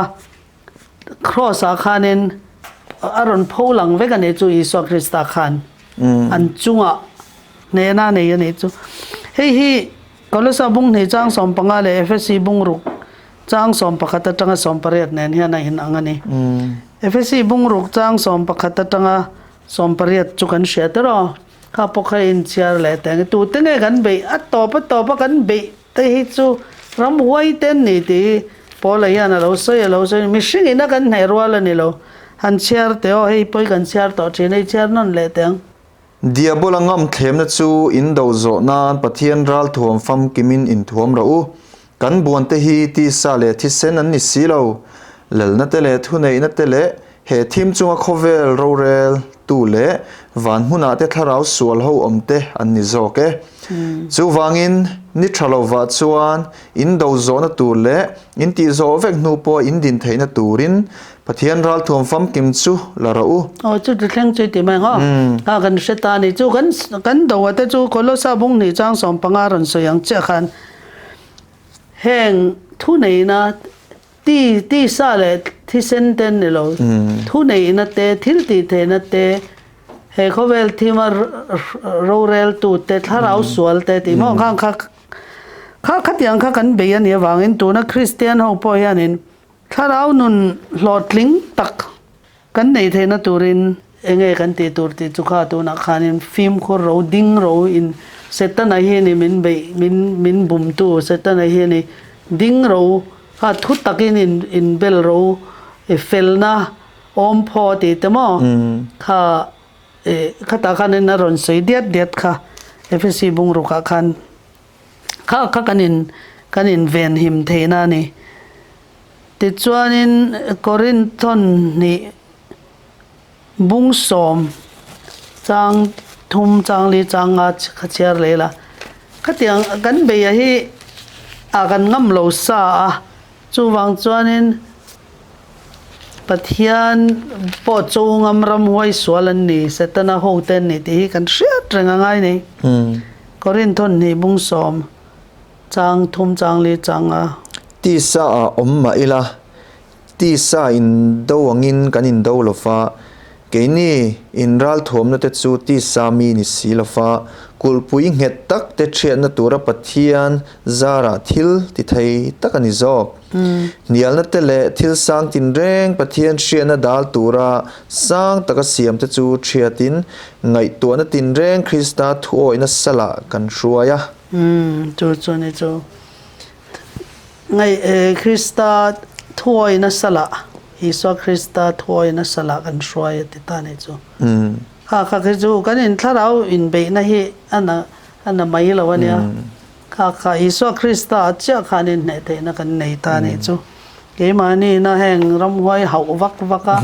Kraws-ah khanin a rawn pho lang vek a nih chu Isua Krista khan an chungah hnehna a nei a nih chu. Hei hi Kolosa bung hnih chang 15 leh Efesi bung ruk chang 11 atanga 18 nen hian a inang a ni. Efesi bung ruk chang 11 atanga 18 chu kan hria tawh rawh. Kha pawh kha inchhiar leh teng. Tute nge kan beih? A tawp a tawp a kan beih Te hi chu ramhuai te an ni tih hi Paula hian a lo sawi a lo sawi. Mihring ina kan hneh rual a ni lo. Han chhiar teh aw, hei pawi kan chhiar tawh thin, hei chhiar nawn leh teh ang. Diabola ngam thlemna chu in do zawh nan Pathian ral thuam famkimin in thuam rawh u. Kan buan te hi tisa leh thisen an ni si lo. Lalna te leh thuneihna te leh he thim chunga khawvel rorel tu leh van hmunah te thlarau sual ho awm te an ni zawk e. Chuvangin ni tha lovah chuan in do zawhna tur leh in tih zawh vek hnu pawh in din theihna turin Pathian ralthuam famkim chu la rawh u. Aw chu ti thleng chu i ti mai ang aw. Kha kan hre ta a ni. Chu kan kan do a te chu Kolosa bung hnih chang 15 rawn sawi ang chiah khan heng thuneihna Ti, tisa leh thisen te ni lo, thuneihna te, thil tih theihna te, he khawvel thima roreltu te, thlarau sual te tih maw khang kha kha khatiang kha kan bei a nih avangin tuna Kristian ho pawh hianin thlarau nun hlawhtling tak Kan neih theihna turin enge kan tih tur tih chu kha tunah khanin fimkhur ro ding ro in Setana hi ni min beih min min bumtu Setana hi ni ding ro kha thu takin in in bel ro i felna awm phaw tih te maw kha i khatah khanin a rawn sawi diat diat kha Efesi bungrukah khan kha kha kan in kan in venhim theihna a ni. Tichuanin Korinthon hnih bung sawm chang thum chang li chang nga kha chhiar leh ila. Khatiang kan beia hi a kan ngam lo sa a, chuvang chuanin Pathian pawh cho ngam ramhuai sual an ni, Setana hote an ni tih hi kan hriat reng a ngai nei. Korinthon hnih bung sawm chang thum chang li chang a. Tisa ah awm mah ila, tisa in do angin kan in do lo va, keini in ralthuamna te chu tisa mi ni si lo va, kulhpui nghet tak te thiatna tura Pathian zarah thil ti thei tak a ni zawk. Hnialna te leh thil sang tinreng Pathian hriatna dal tura sang taka siam te chu thiatin ngaihtuahna tinreng Krista thuawihna salah kan hruai a. Umm, chu chu ni chu. Ngaih Krista thuawihna salah, Isua Krista thuawihna salah kan hruai a ti ta ni chu. Kha kha khi chu kan in thlarau inbeihna hi a na a na mai lo a nia. Kha kha Isua Krista ah chiah khan inhneh theihna kan nei ta ni chu. Keimahni ina heng ramhuai hauh vak vak a,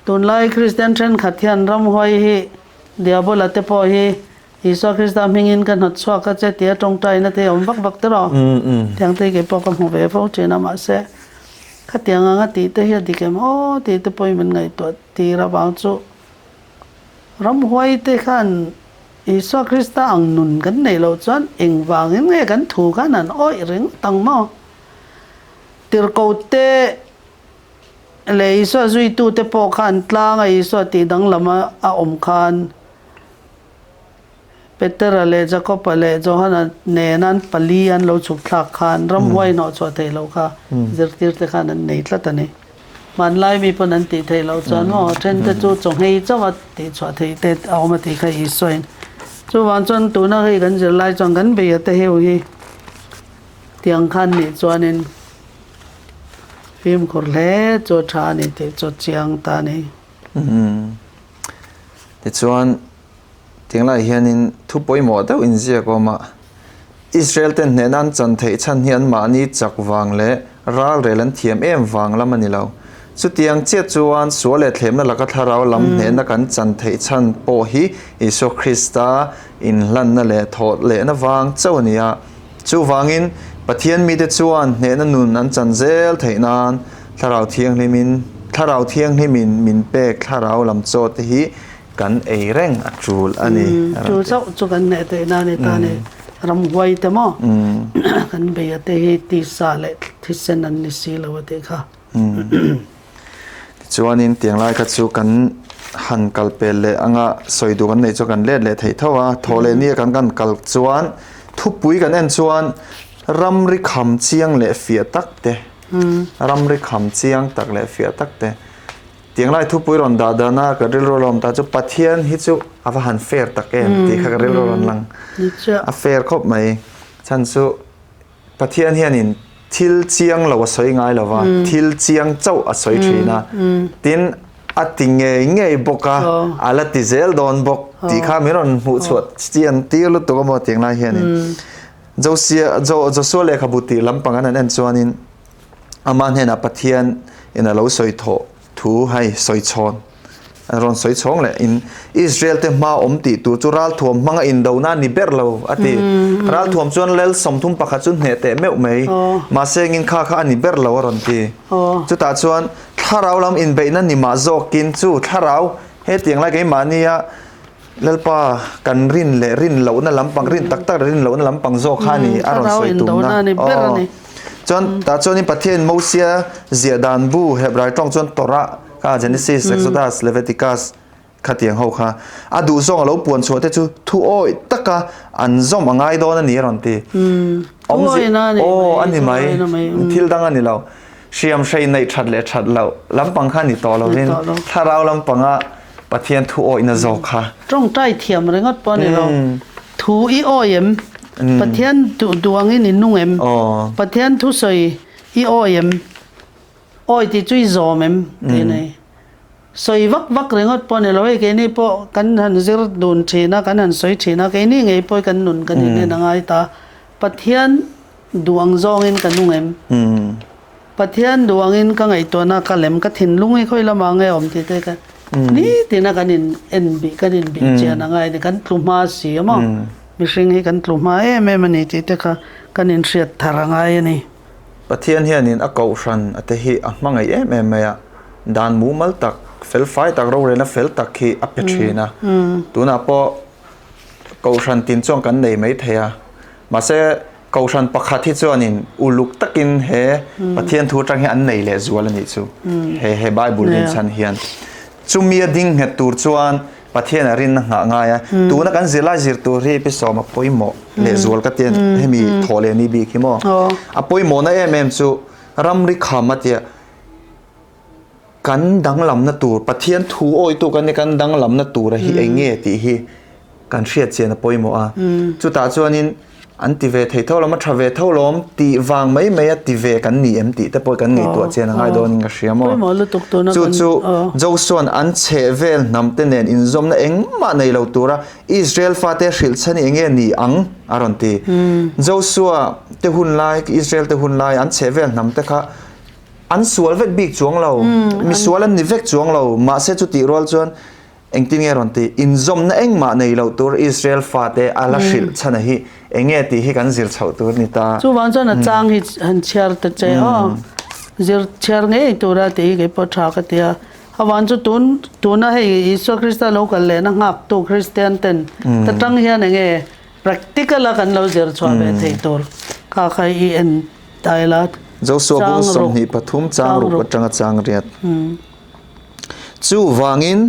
tunlai Kristian thenkhat hian ramhuai hi Diabola te pawh hi Isua Krista hmingin ka hnawt chhuak a che tia tawngtaina te awm vak vak tiraw? Tiang te hi kei pawh ka hmu ve fo thin a, mahse khatiang anga tih te hi a dik em aw tih te pawhin min ngaihtuah tir avang chu ramhuai te khan Isua Krista ang nun kan neih loh chuan engvangin nge kan thu khan an awih ringawt ang maw? Tirhkoh te leh Isua zuitute pawh khan tlanga Isua tih danglama a awm khan Petera leh Jakoba leh Johana nena an pali an lo chhuk thlak khan ramhuai hnawh chhuah theih loh kha zirtirte khan an nei tlat a ni. Hmanlai mi pawn an tih theih loh chuan maw thente chu chawnghei chauh a tih chhuah theih te a awm a tih kha Isuain. Chuvang chuan tuna hei kan zirlai chuan kan beia te heu hi tiang khan nih chuanin fimkhur hle chu a tha a ni tih chu a chiang ta a ni. Tichuan, tinglaiah hianin thu pawimawh deuh inziak awm a, Israel ten hnehna an chan theih chhan hi anmahni chak vang leh ralrel an thiam em vang lam a ni lo. Chutiang chiah chuan sual leh thlemna laka thlarau lam hnehna kan chan theih chhan pawh hi Isua Krista inhlanna leh thawh lehna vang chauh a ni a. Chuvangin, Pathian mite chuan hnehna nun an chan zel theih nan Thlarau Thianghlimin Thlarau Thianghlimin min pek thlarau lam chaw te hi kan ei reng a tul a ni. Chu chauh chu kan hneh theih nan i ta ni. Ramhuai te maw kan bei a te hi tisa leh thisen an ni si lo a tih kha. Tichuanin tiang lai kha chu kan han kal pel leh anga sawi duh kan neih chu kan let leh theih tho a, thaw leh nia kan kan kal chuan thupui kan en chuan ramri kham chiang leh fiah tak te ramri kham chiang tak leh fiah tak te tiang lai thupui rawn dah dan a ka rilru a awm ta chu Pathian hi chu a va han fair tak em tih kha ka rilru a rawn lang a fair khawp mai chhan chu Pathian hianin thil chiang lo a sawi ngai lo va, thil chiang chauh a sawi thin a. Tin, a ti ngei ngei bawk a, a la ti zel dawn bawk tih kha min rawn hmuh chhuah chian tir lutuk a maw tiang lai hianin. Josia, Jo, Joshua lehkhabu tih lampang an han en chuanin ama hnenah Pathian in a lo sawi thawh Thu hei sawi chhawn an rawn sawi chhawng leh in Israel te hma awm tih tur chu ralthuam hmanga indona a ni ber lo a ti. Ralthuam chuan lel 31 chu hneh teh meuh mai. Mahse engin kha kha a ni ber lo a rawn ti. Chutah chuan thlarau lam inbeihna ni mah zawkin chu thlarau hetiang lai keimahnia Lalpa kan rin leh rin lohna lampang, rin tak tak leh rin lohna lampang zawk kha a ni a rawn sawi tumna. Aw. Chuan tah chuanin Pathian Mosia ziah dan bu Hebrai tawng chuan Torah kha Genesis, Exodus, Leviticus kha tiang ho kha a duh zawng a lo puan chhuah te chu thu awih taka an zawm a ngai dawn a ni a rawn ti. Awmzia aw a ni mai thil dang a ni lo. Hriam hrei neih that leh that loh lampang kha ni tawh lovin thlarau lampanga Pathian thu awihna zawk kha. Tawngtai thiam ringawt pawh a ni lo. Thu i awi em? Pathian duh angin i nung em? Pathian thusawi i awi em? Awi tih chu i zawm em? Tih a ni. Sawi vak vak ringawt pawh a ni lo. Hei keini pawh kan han zir dun thin a, kan han sawi thin a, keini ngei pawh hi kan nun kan inen a ngai ta. Pathian duh ang zawngin ka nung em? Pathian duh angin ka ngaihtuahna ka lem ka thinlung hi khawi lamah nge awm tih te kan nitin a kan in en bih kan in bih chian a ngai a ni kan tlu hma si a maw mihring hi kan tlu hma em em a ni tih te kha kan in hriat thar a ngai a ni. Pathian hianin a kohhran a te hi a hmangaih em em mai a, dan mumal tak fel fai tak rorelna fel tak hi a pe thin a, tunah pawh kohhran tin chuan kan nei mai thei a, mahse Kohhran pakhat hi chuanin uluk takin he Pathian thu atang hi an nei leh zual a nih chu. He he Bible din chhan hian. Chumi a ding nghet tur chuan Pathian a rinna nghah ngai a. Tuna kan zirlai zir tur hi episode a pawimawh leh zual ka ti a hemi thawh leh ni bik hi maw. A pawimawhna em em chu ramri kham a tia Kan danglamna tur, Pathian thu awitu kan ni, kan danglamna tura hi eng nge tih hi kan hriat chian a pawimawh a. Chutah chuanin an ti ve thei tho lawm, a tha ve tho lawm tih vang mai mai a ti ve kan ni em tih te pawh kan ngaihtuah chian a ngai dawnin ka hria maw. Chu chu Josua'n an chheh vel hnam te nen inzawmna engmah nei lo tura Israel fate hrilh chhan hi eng nge ni ang a rawn ti. Josua te hun lai, Israel te hun lai an chheh vel hnam te kha An sual vek bik chuang lo, misual an ni vek chuang lo, mahse chutih rual chuan engtin nge rawn ti, inzawmna engmah nei loh tur Israel fate a la hrilh chhan a hi eng nge tih hi kan zir chhoh tur a ni ta. Chuvang chuan a chang hi han chhiar ta che aw, zir chhiar ngei tura tih hi kei pawh tha ka ti a, avang chu tun tuna hei Isua Krista lo kal lehna nghaktu Kristian ten ta tang hian eng nge practical a kan lo zir chhuah ve theih tur kha kha i en Taila Josua bung 23 chang ruk atanga chang riat. Chuvangin,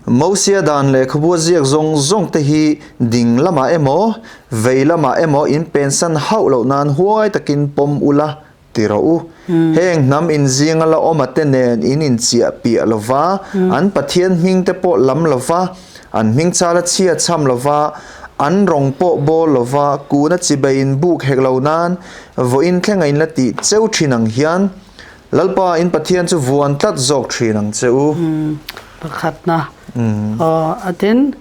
Mosia dan lehkhabu a ziak zawng zawng te hi ding lamah emaw, vei lamah emaw in pensan hauh loh nan huai takin pawm ula ti rawh u. Heng hnam inzinga la awma te nen in inchiah piah lova, an Pathian hming te pawh lam lova, An hming chal a chhia chham lo va, an rawng pawh bawl lo va, kun a chibei in buk hek lo nan, vawiin thleng a in la tih cheu thin ang hian, Lalpa in Pathian chu vuan tlat zawk thin ang che u. Pakhatna, aw, a tin,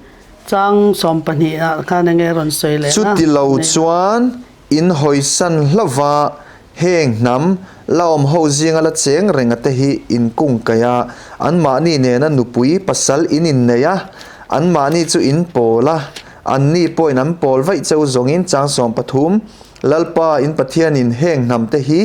chang 12 ah khan enge rawn sawi leh a? Chuti lo chuan In hawisan hlauva heng hnam la awm ho zinga la cheng renga te hi in kungkaih a, anmahni nena nupui pasal in innei a, anmahni chu in pawl a, anni pawhin an pawl vaih cheu zawngin chang 13, Lalpa in Pathianin heng hnam te hi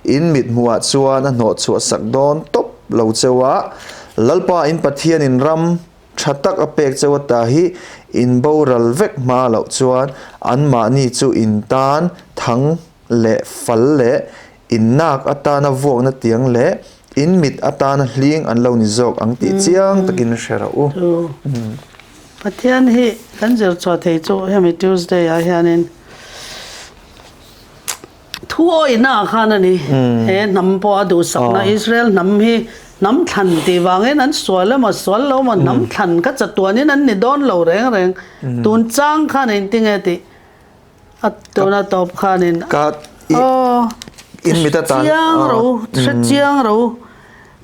in mithmuhah chuan a hnawhchhuah sak dawn tawp lo cheu a, Lalpa in Pathianin ram Tha tak a pek cheu ata hi in boral vek hma loh chuan anmahni chu in tan thang leh fal leh in nak atana vuakna tiang leh in mit atana hling an lo ni zawk ang tih chiang takin hre rawh u. Pathian hi kan zir chhuah thei chu hemi Tuesday ah hianin Thu awihna ah khan a ni. He hnam pawh a duhsakna Israel hnam hi hnam thlan tih vangin an sual emaw sual lo emaw hnam thlan kha chatuanin an ni dawn lo reng reng. Tun chang khan engti nge tih a tuna tawp khanin aw chiang ro hre chiang ro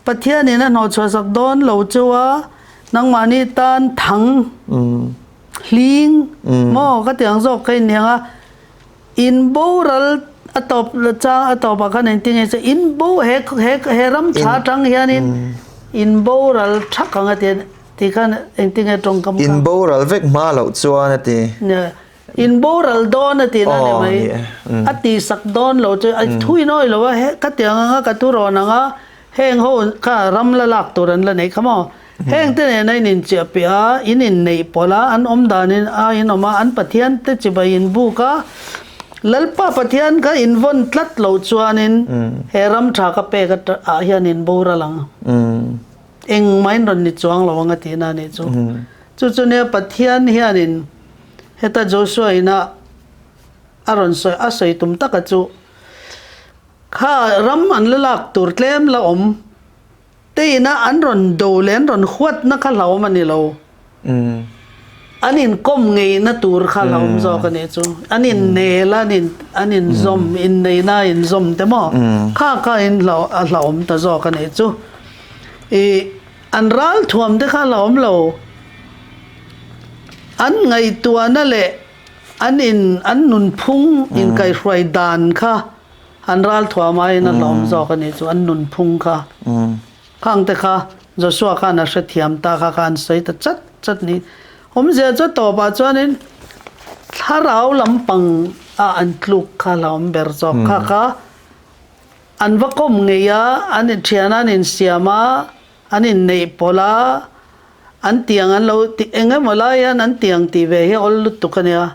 Pathianin a hnawhchhuah sak dawn lo chu a nangmahni tan thang hling maw ka ti ang zawk ka inheng a. In boral a tawp chang a tawpah khan engtin nge che in bo he he he ram tha atang hianin in boral thak ang a ti ti khan engtin nge tawngkam kha. In boral vek hma loh chuan a ti. In boral dawn a ti na ni mai. A ti sak dawn lo chu a thu in awi lo a he ka tiang anga ka thu rawn ang a heng ho kha ram la lak tur an la nei kha maw. Heng te nena in inchiah piah a, in inneih pawlh a, an awm danin a inawm a, an Pathian te chibai in buk a, Lalpa Pathian kha in vawn tlat loh chuanin he ram tha ka pek ah hian in boral ang. Engmah in rawn ni chuang lo ang a tihna a nih chu. Chu chu nia Pathian hianin heta Joshua ina a rawn sawi a sawi tum taka chu kha ram an la lak tur tlem la awm Teina an rawn do leh an rawn huatna kha hlauhawm a ni lo. An inkawm ngeihna tur kha hlauhawm zawk a nih chu. An innel a, an inzawm, inneihna a inzawm te maw? Kha kha in a hlauhawm ta zawk a nih chu. Ih, an ralthuam te kha hlauhawm lo. An ngaihtuahna leh an in, an nunphung inkaihhruai dan kha. An ralthuam aiin a hlawm zawk a nih chu, an nunphung kha. Khang te kha Joshua khan a hrethiam ta kha kha an sawi ta chat chat ni. Awmzia chu a tawpah chuanin thlarau lampang a an tluk kha hlauhawm ber zawk kha kha an va kawm ngei a, an thian a an insiam a, an inneih pawlh a, an tiang an lo ti eng emaw lai hian an tiang tih ve hi awl lutuk a nia.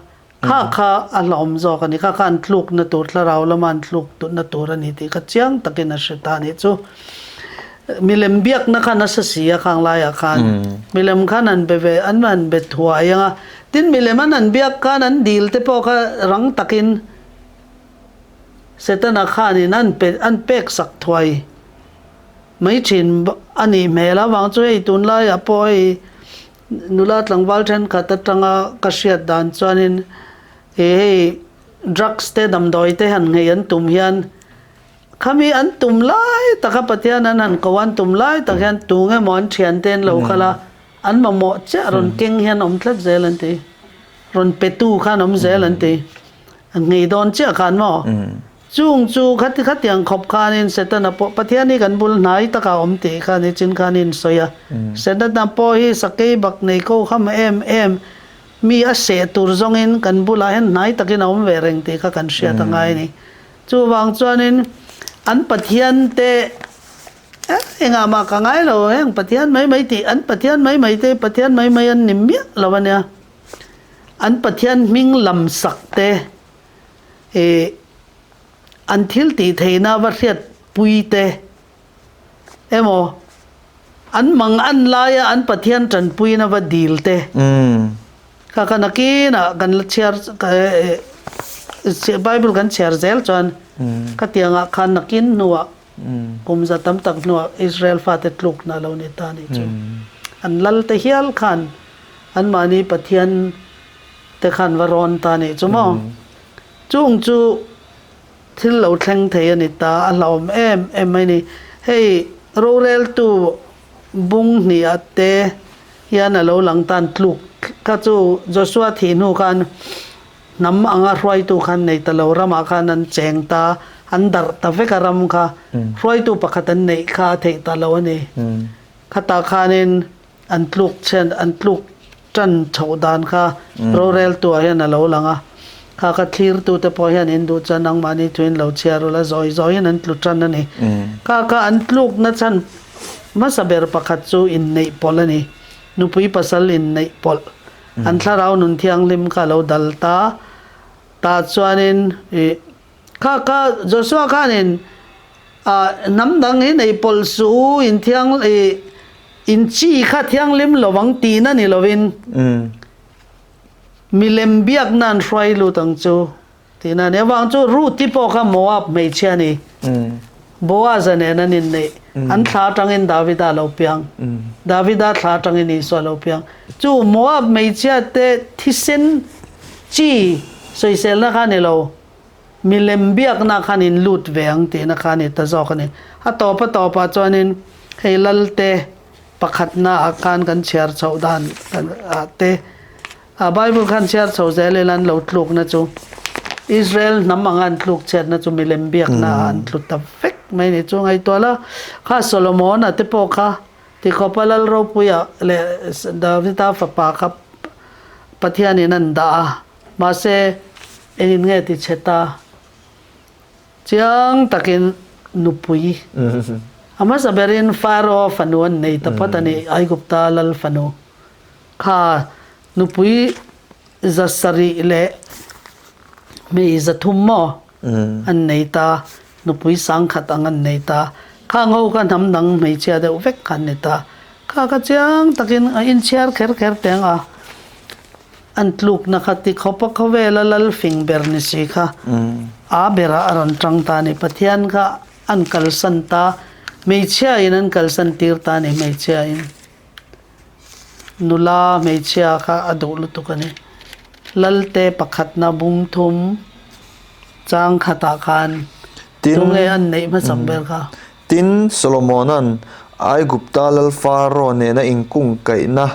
Kha kha a hlauhawm zawk a ni. Kha kha an tlukna tur, thlarau lama an tluk tutna tur a ni tih kha chiang takin a hre ta a nih chu. Milem biakna kha nasa si a khang laiah khan. Milem khan an be ve, an han be thuai ang a. Tin, milem an han biak khan an dil te pawh kha rang takin Setana khanin an pe, an pek sak thuai mai thin a nih hmel a. Vang chu hei tunlaiah pawh hei Nula tlangval thenkhat atanga ka hriat dan chuanin he hei drugs te damdawi te han nghei an tum hian khami an tum lai taka Pathian an han ko an tum lai tak hian tu nge maw an thian te an lo kal a, an mamawh chiah rawn keng hian awm tlat zel an ti, rawn pe tu khan awm zel an ti, an nghei dawn chiah khan maw? Chung chu khati khatiang khawp khanin Setana pawh Pathian hi kan bul hnai takah a awm tih kha nichin khan in sawi a. Setana pawh hi sakei bak nei ko kham em em mi a seh tur zawngin kan bulah hian hnai takin a awm ve reng tih kha kan hriat a ngai a ni. Chuvang chuanin an Pathian te engah mah ka ngai lo heng Pathian mai mai tih an Pathian mai mai te Pathian mai mai an ni miah lo a nia. An Pathian hming lam sak te I an thil tih theihna va hriat pui te emaw an mang an laia an Pathian tanpuina va dil te kha kha nakinah kan la chhiar Bible kan chhiar zel chuan khatiangah khan nakin hnuah kum za tam tak hnuah Israel fate tlukna lo ni ta nih chu an lal te hial khan anmahni Pathian te khan va rawn ta nih chu maw? Chung chu thil lo thleng thei a ni ta, a hlauhawm em em mai ni. Hei roreltu bung hniah te hian a lo lang tan tluk kha chu Joshua thih hnu khan hnam anga hruaitu khan nei ta lo ramah khan an cheng ta, an darh ta vek a ram kha hruaitu pakhat an neih kha a theih ta lo a ni. Khatah khanin An tluk chhian an tluk tan chhoh dan kha roreltuah hian a lo lang a, kha kha thlirtute pawh hian in duh chuan nangmahni thuin lo chhiar ula zawi zawiin an tlu tan a ni. Kha kha an tlukna chhan hmasa ber pakhat chu inneih pawlh a ni. Nupui pasal inneih pawlh. An thlarau nun thianghlim kha a lo dal ta. Tah chuanin ih kha kha Joshua khanin ah hnam dang hi nei pawlh suh u inthiang ih In chi kha thianghlim lo ang tihna ni lovin milem biakna an hruai lut ang chu tihna a ni. Avang chu Ruth-i pawh kha Moab hmeichhia a ni. Boaz-a nen an inneih. An thla atangin Davida a lo piang. Davida thla atangin Isua a lo piang. Chu Moab hmeichhia te thisen chi sawiselna kha a ni lo. Milem biakna khan in lut ve ang tihna kha a ni ta zawk a ni. A tawp a tawpah chuanin hei Lalte pakhatna ah khan kan chhiar chhoh dan ah te a Bible khan chhiar chho zel ila an lo tlukna chu Israel hnam anga an tluk chhiatna chu milem biakna ah an tlu ta vek mai a ni. Chu ngaihtuah la kha Solomon-a te pawh kha tikhawpa Lal Ropuia leh Davida fapa kha Pathianin an dah a. Mahse, engin nge ti che ta? Chiang takin nupui a hmasa berin Pharaoh fanu an nei ta phawt a ni, Aigupta lal fanu kha nupui 700 leh hmei 300 maw an nei ta, nupui 10,000 ang an nei ta. Khang ho kha hnam dang hmeichhia deuh vek kha an ni ta. Kha kha chiang takin a inchhiar kher kher teng a. An tlukna kha ti khawpa khawvela lal fing ber ni si kha a berah a rawn tang ta a ni. Pathian kha an kalsan ta, hmeichhia in an kalsan tir ta a ni, hmeichhia in nula hmeichhia kha a duh lutuk a ni. Lalte pakhatna bung thum chang khatah khan tunge an neih hmasak ber kha? Tin, Solomona'n Aigupta lal Faro nena inkungkaihna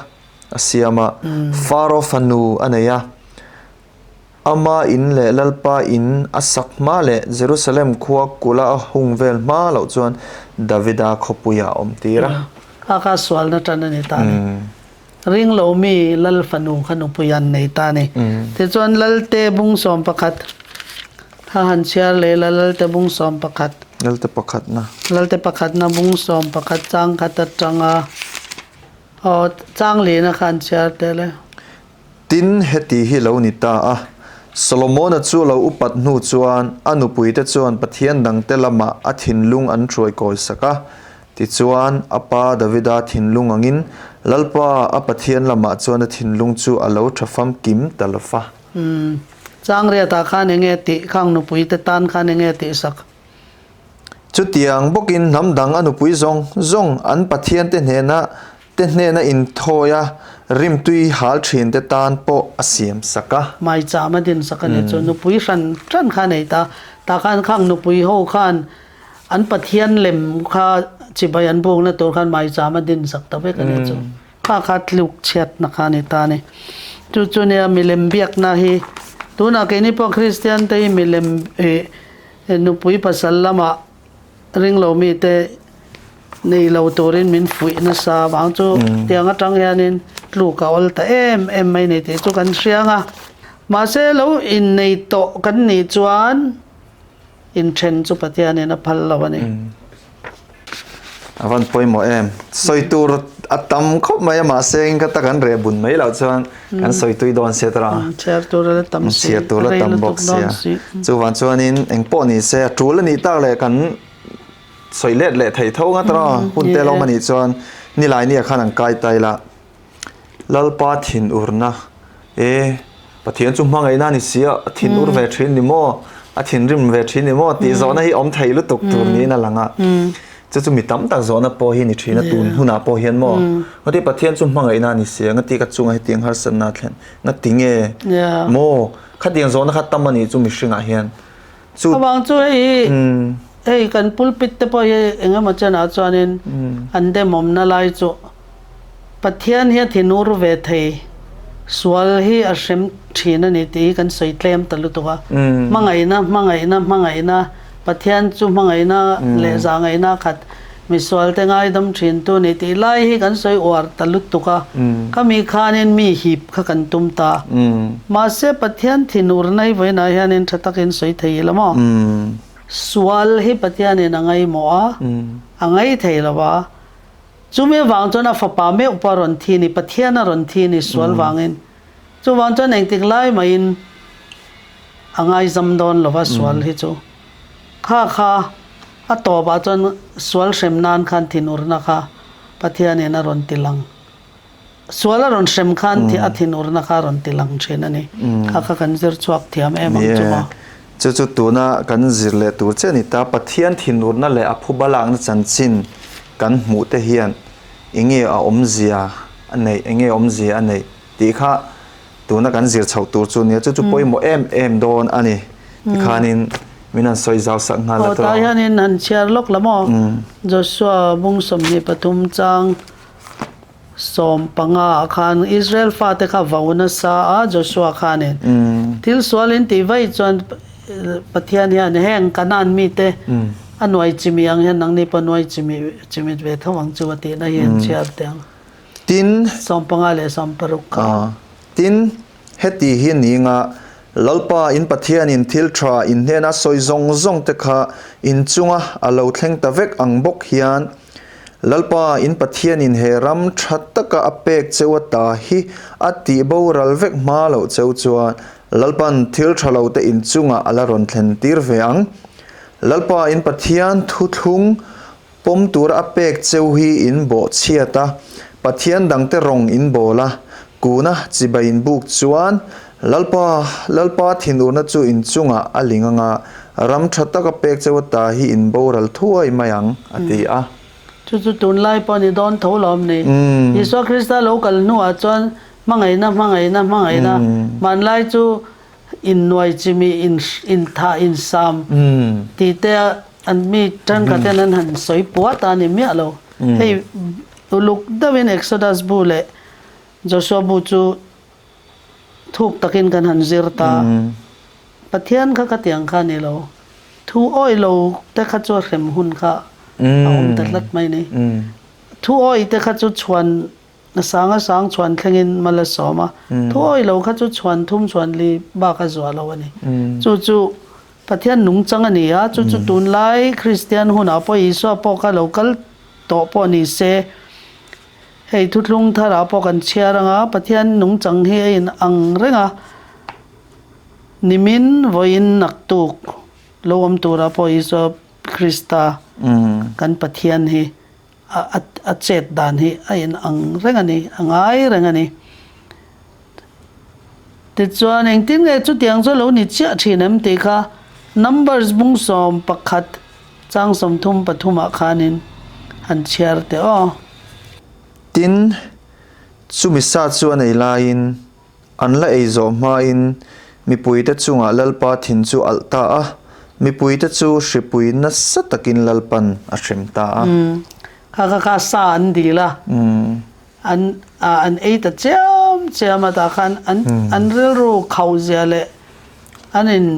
a siam a, Faro fanu a nei a. Ama in leh Lalpa in a sak hma leh Jerusalem khua kula a hung vel hma loh chuan Davida khawpuiah a awm tir a. Kha kha sualna tan a ni ta a ni. Ring lo mi Lal fanu kha nupui an nei ta a ni. Tichuan Lalte bung 11 kha han chhiar leh ila, Lalte bung 11. Lalte pakhatna. Lalte pakhatna bung 11 chang khat atanga aw chang lihna kha an chhiar tel e. Tin, heti hi lo ni ta a, Solomona chu lo upat hnu chuan a nupuite chuan pathian dangte lamah a thinlung an hruai kawi sak a. Tichuan, a pa Davida thinlung angin Lalpa a Pathian lamah chuan a thinlung chu a lo tha famkim ta lo va. Umm, Changriatah khan enge tih, khang nupuite tan khan enge tihsak? Chutiang bawkin hnam dang a nupui zawng zawng an pathiante hnena te hnena inthawi a, rimtui hal thinte tan pawh a siam sak a. Maicham a din sak a ni chu. Nupui hran hran kha a nei ta. Tah khan khang nupui ho khan an pathian lem kha chibai an bukna tur khan maicham a din sak ta vek a ni chu. Kha kha tluk chhiatna kha a ni ta a ni. Chu chu nia milem biakna hi tunah keini pawh Kristian te hi milem ih Nupui pasal lamah ringlo mite nei lo turin min fuih nasa avang chu tiang atang hianin tluk a awl ta em em mai ni tih chu kan hriang a. Mahse lo innei tawh kan nih chuan inthen chu Pathianin a phal lo a ni. A van pawimawh em? Sawi tur a tam khawp mai a, mahse eng ka ta kan reh bun mai loh chuan kan sawi tui dawn sia tawh a. Chhiar tur a la tam si, Chhiar tur a rei tam lutuk bawk dawn sia. si. Chuvang chuanin eng pawh ni se a tul a nih tak leh kan sawi let leh thei tho nga tawh a, hun te lawm a nih chuan nilai nia khan an kai ta ila. Lalpa thinurna, E, Pathian chu hmangaihna a ni si a, a thinur ve thin ni maw? A thinrim ve thin ni maw? tih zawhna hi awm thei lutuk tur niin a lang a. Chu chu mi tam tak zawhna pawh hi ni thin a, tun hunah pawh hian maw? Ngati Pathian chu hmangaihna a ni si a, ngati ka chunga hetiang harsatna a thlen? Ngati nge maw? Khatiang zawhna kha tam a nih chu mihringah hian. Chu Avang chu hei hi hei kan pulpit te pawh hi eng emaw chenah chuanin an demawmna lai chu Pathian hi a thinur ve thei, sual hi a hrem thin a ni tih hi kan sawi tlem ta lutuk a. Hmangaihna, hmangaihna, hmangaihna, Pathian chu hmangaihna leh zahngaihna a khat, misual te ngaidam thin tu ni tih lai hi kan sawi uar ta lutuk a. Khami khanin mi hip kha kan tum ta. Mahse Pathian thinurna hi vawiinah hianin tha takin sawi thei ila maw? Sual hi Pathianin a ngaimawh a, a ngaithei lo a. Chumi avang chuan a fapa meuh pawh a rawn thi a ni, Pathian a rawn thi a ni sual vangin. Chuvang chuan engtik lai mahin a ngaizam dawn lo va sual hi chu. Kha kha a tawpah chuan sual hrem nan khan thinurna kha Pathianin a rawn ti lang. Sual a rawn hrem khan a thinurna kha a rawn ti lang thin a ni. Kha kha kan zir chhuak thiam em ang chu maw. Chu chu tuna kan zir leh tur che a ni ta. Pathian thinurna leh a phuba lakna chanchin kan hmuh te hian enge a awmzia a neih, enge awmzia a neih tih kha tuna kan zir chhoh tur chu nia. Chu chu pawimawh em em dawn a ni. Tikhanin min han sawi zau sak nghal a tawh. Aw, tah hianin han chhiar lawk la maw? Joshua bung 23 chang 15 ah khan Israel fate kha vo nasa a, Joshua khanin thil sual in tih vaih chuan Pathian hian heng Kanaan mite a nuai chimi ang hian nangni pawh nuai chimi chimit ve tho ang chu a tihna hi an chhiar teh ang. Tin. 15 leh 16 kha. Tin, heti hi ni nga, Lalpa in Pathianin thil tha in hnena sawi zawng zawng te kha in chunga a lo thleng ta vek ang bawk hian, Lalpa, in Pathianin he ram tha taka a pek cheu ata hi a tih boral vek hma loh cheu chuan Lalpan thil tha lo te in chungah a la rawn thlen tir ve ang. Lalpa, in Pathian thuthlung pawm tura a pek cheu hi in bawh chhiat a, Pathian dangte rawng in bawl a, kuna chibai in buk chuan Lalpa, Lalpa thinurna chu in chungah a ling anga ram tha taka pek cheu ata hi in boral thuai mai ang, a ti a. Chu chu tunlai pawh ni dawn tho lo awm ni. Isua Krista lo kal hnuah chuan hmangaihna, hmangaihna, hmangaihna, hmanlai chu innuai chimi, inthah, insam tih te an mi thenkhat hian an han sawi puat a ni miah lo. Hei uluk deuhin Exodus bu leh Joshua bu chu. Thuk takin kan han zir ta. Pathian kha khatiang kha a ni lo. Thu awih lo te kha chu a hrem hun kha a awm ta tlat mai ni. Thu awih te kha chu chhuan a sang a sang chhuan thlengin mal a sawm a, thu awih lo kha chu chhuan thum chhuan li bak a zuah lo a ni. Chu chu Pathian nungchang a ni a, chu chu tunlai Kristian hunah pawh Isua pawh kha lo kal tawh pawh ni se, Hei thuthlung tharah pawh kan chhiar anga Pathian nungchang hi a in ang reng a, nimin vawiin naktuk lo awm turah pawh Isua Krista kan Pathian hi a chet dan hi a in ang reng a ni, a ngai reng a ni. Tichuan engtin nge chutiang chu lo ni chiah thin em tih kha Numbers bung 11 Chang 33 ah khanin han chhiar teh aw. Tin, chumi sa chu a nei laiin, an la ei zawh hmain mipuite chungah Lalpa thin chu alh ta a, mipuite chu hripui nasa takin Lalpan a hrem ta a. Kha kha kha sa an dil a, an an ei ta chiam chiam a, tah khan an an rilru khauhzia leh an in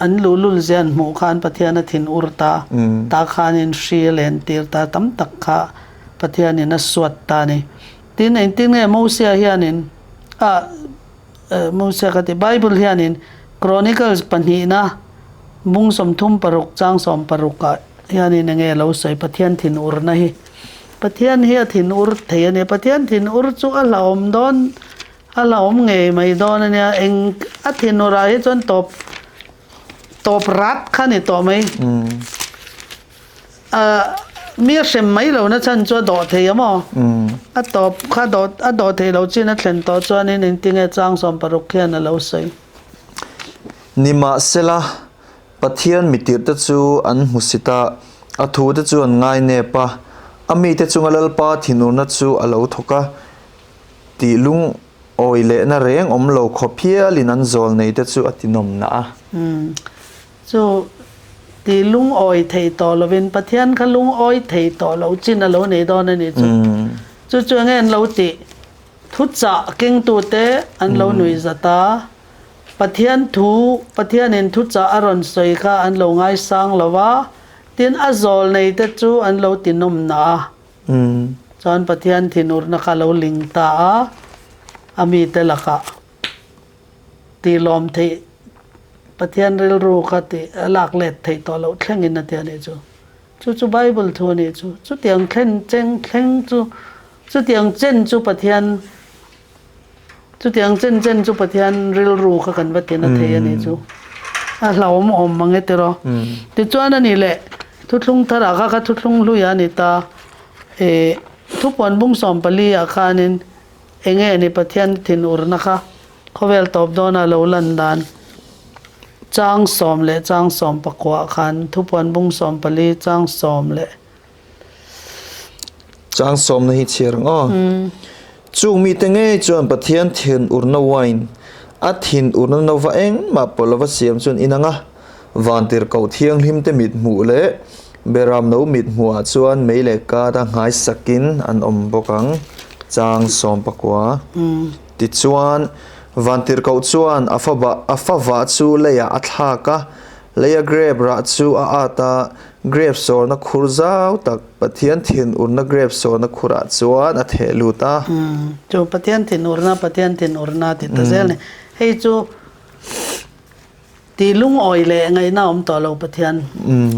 An luhlul zia an hmuh khan Pathian a thin ur ta, tah khanin hri a len tir ta tam tak kha Pathianin a suat ta a ni. Tin, engtin nge Mosia hianin, ah, Mosia ka ti, Bible hianin Chronicles pahnihna bung 36 chang 16 ah hianin enge a lo sawi Pathian thin urna hi. Pathian hi a thin ur thei a ni. Pathian thin ur chu a hlauhawm dawn A la awm ngei mai dawn a nia, eng a thinurah hi chuan tawp tawp rat kha ni tawh mai. A mi a hrem mai lo na chhan chu a dawh thei a maw? A tawp kha dawh a dawh thei lo chin a thlen tawh chuanin engtinge chang 16 hian a lo sawi. Nimahsela, Pathian mitirhte chu an hmusit a, a thute chu an ngainep a, a mite chunga Lalpa thinurna chu a lo thawk a, Tih lungawi lehna reng awm lo khawp hialin an zawl nei te chu a ti nawm nah a. Umm. Chu tih lungawi thei tawh lovin Pathian kha lungawi thei tawh lo chin a lo nei dawn a ni chu. Chu chu enge an lo tih? Thuchah kengtute an lo nui zat a, Pathian thu, Pathianin thuchah a rawn sawi kha an lo ngaisang lo va, tin a zawl nei te chu an lo ti nawm nah a. Chuan Pathian thinurna kha lo ling ta a, a mite lakah tihlawm theih Pathian rilru kha tih a lak let theih tawh loh thlengin a ti a nih chu. Chu chu Bible thu a nih chu. Chutiang thlen cheng thleng chu chutiang chen chu Pathian Chutiang chen chen chu Pathian rilru kha kan va ti na thei a nih chu. A hlauhawm awm mang e tiraw. Tichuan a nih leh thuthlung tharah kha kha thuthlung hluiah a ni ta. Ih thupuan bung 14 ah khanin eng nge ni Pathian thinurna kha khawvel tawp dawna lo lan dan chang sawm leh chang 19 ah khan thupuan bung 14 chang sawm leh Chang sawmna hi chhiar ang aw. Chung mite ngei chuan Pathian thinurna wine, a thinurna nova engmah pawh lova siam chuan in ang a, vantirhkoh thianghlimte mithmuh leh beramno mithmuhah chuan mei leh kata nghaisakin an awm bawk ang. Chang 19. Tichuan, vantirhkoh chuan a favah chu leiah a thlak a, Leia grep rah chu a at a, grep sawrna khur zau tak Pathian thinurna grep sawrna khurah chuan a theh lut a. Chu Pathian thinurna, Pathian thinurna tih ta zel ni. Hei chu tih lungawi leh ngaihna awm tawh lo Pathian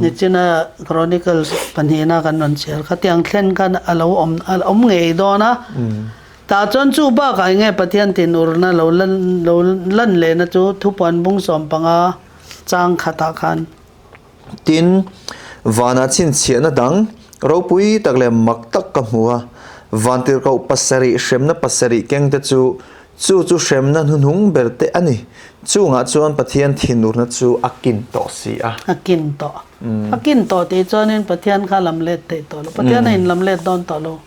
nichina Chronicles pahnihna kan rawn chhiar kha tiang thlen khan a lo awm a awm ngei dawn a. Tah chuan chu bakah enge Pathian thinurna lo lan lo lan lehna chu thupuan bung 15 Chang khatah khan. Tin, vanah chhinchhiahna dang ropui tak leh mak tak ka hmu a, vantirhkoh pasarih hremna pasarih kengte chu, chu chu hremna hnuhnung ber te a ni. Chungah chuan Pathian thinurna chu a kin tawh si a. A kin tawh. A kin tawh tih chuanin Pathian kha lam let theih tawh lo. Pathian a inlam let dawn tawh lo.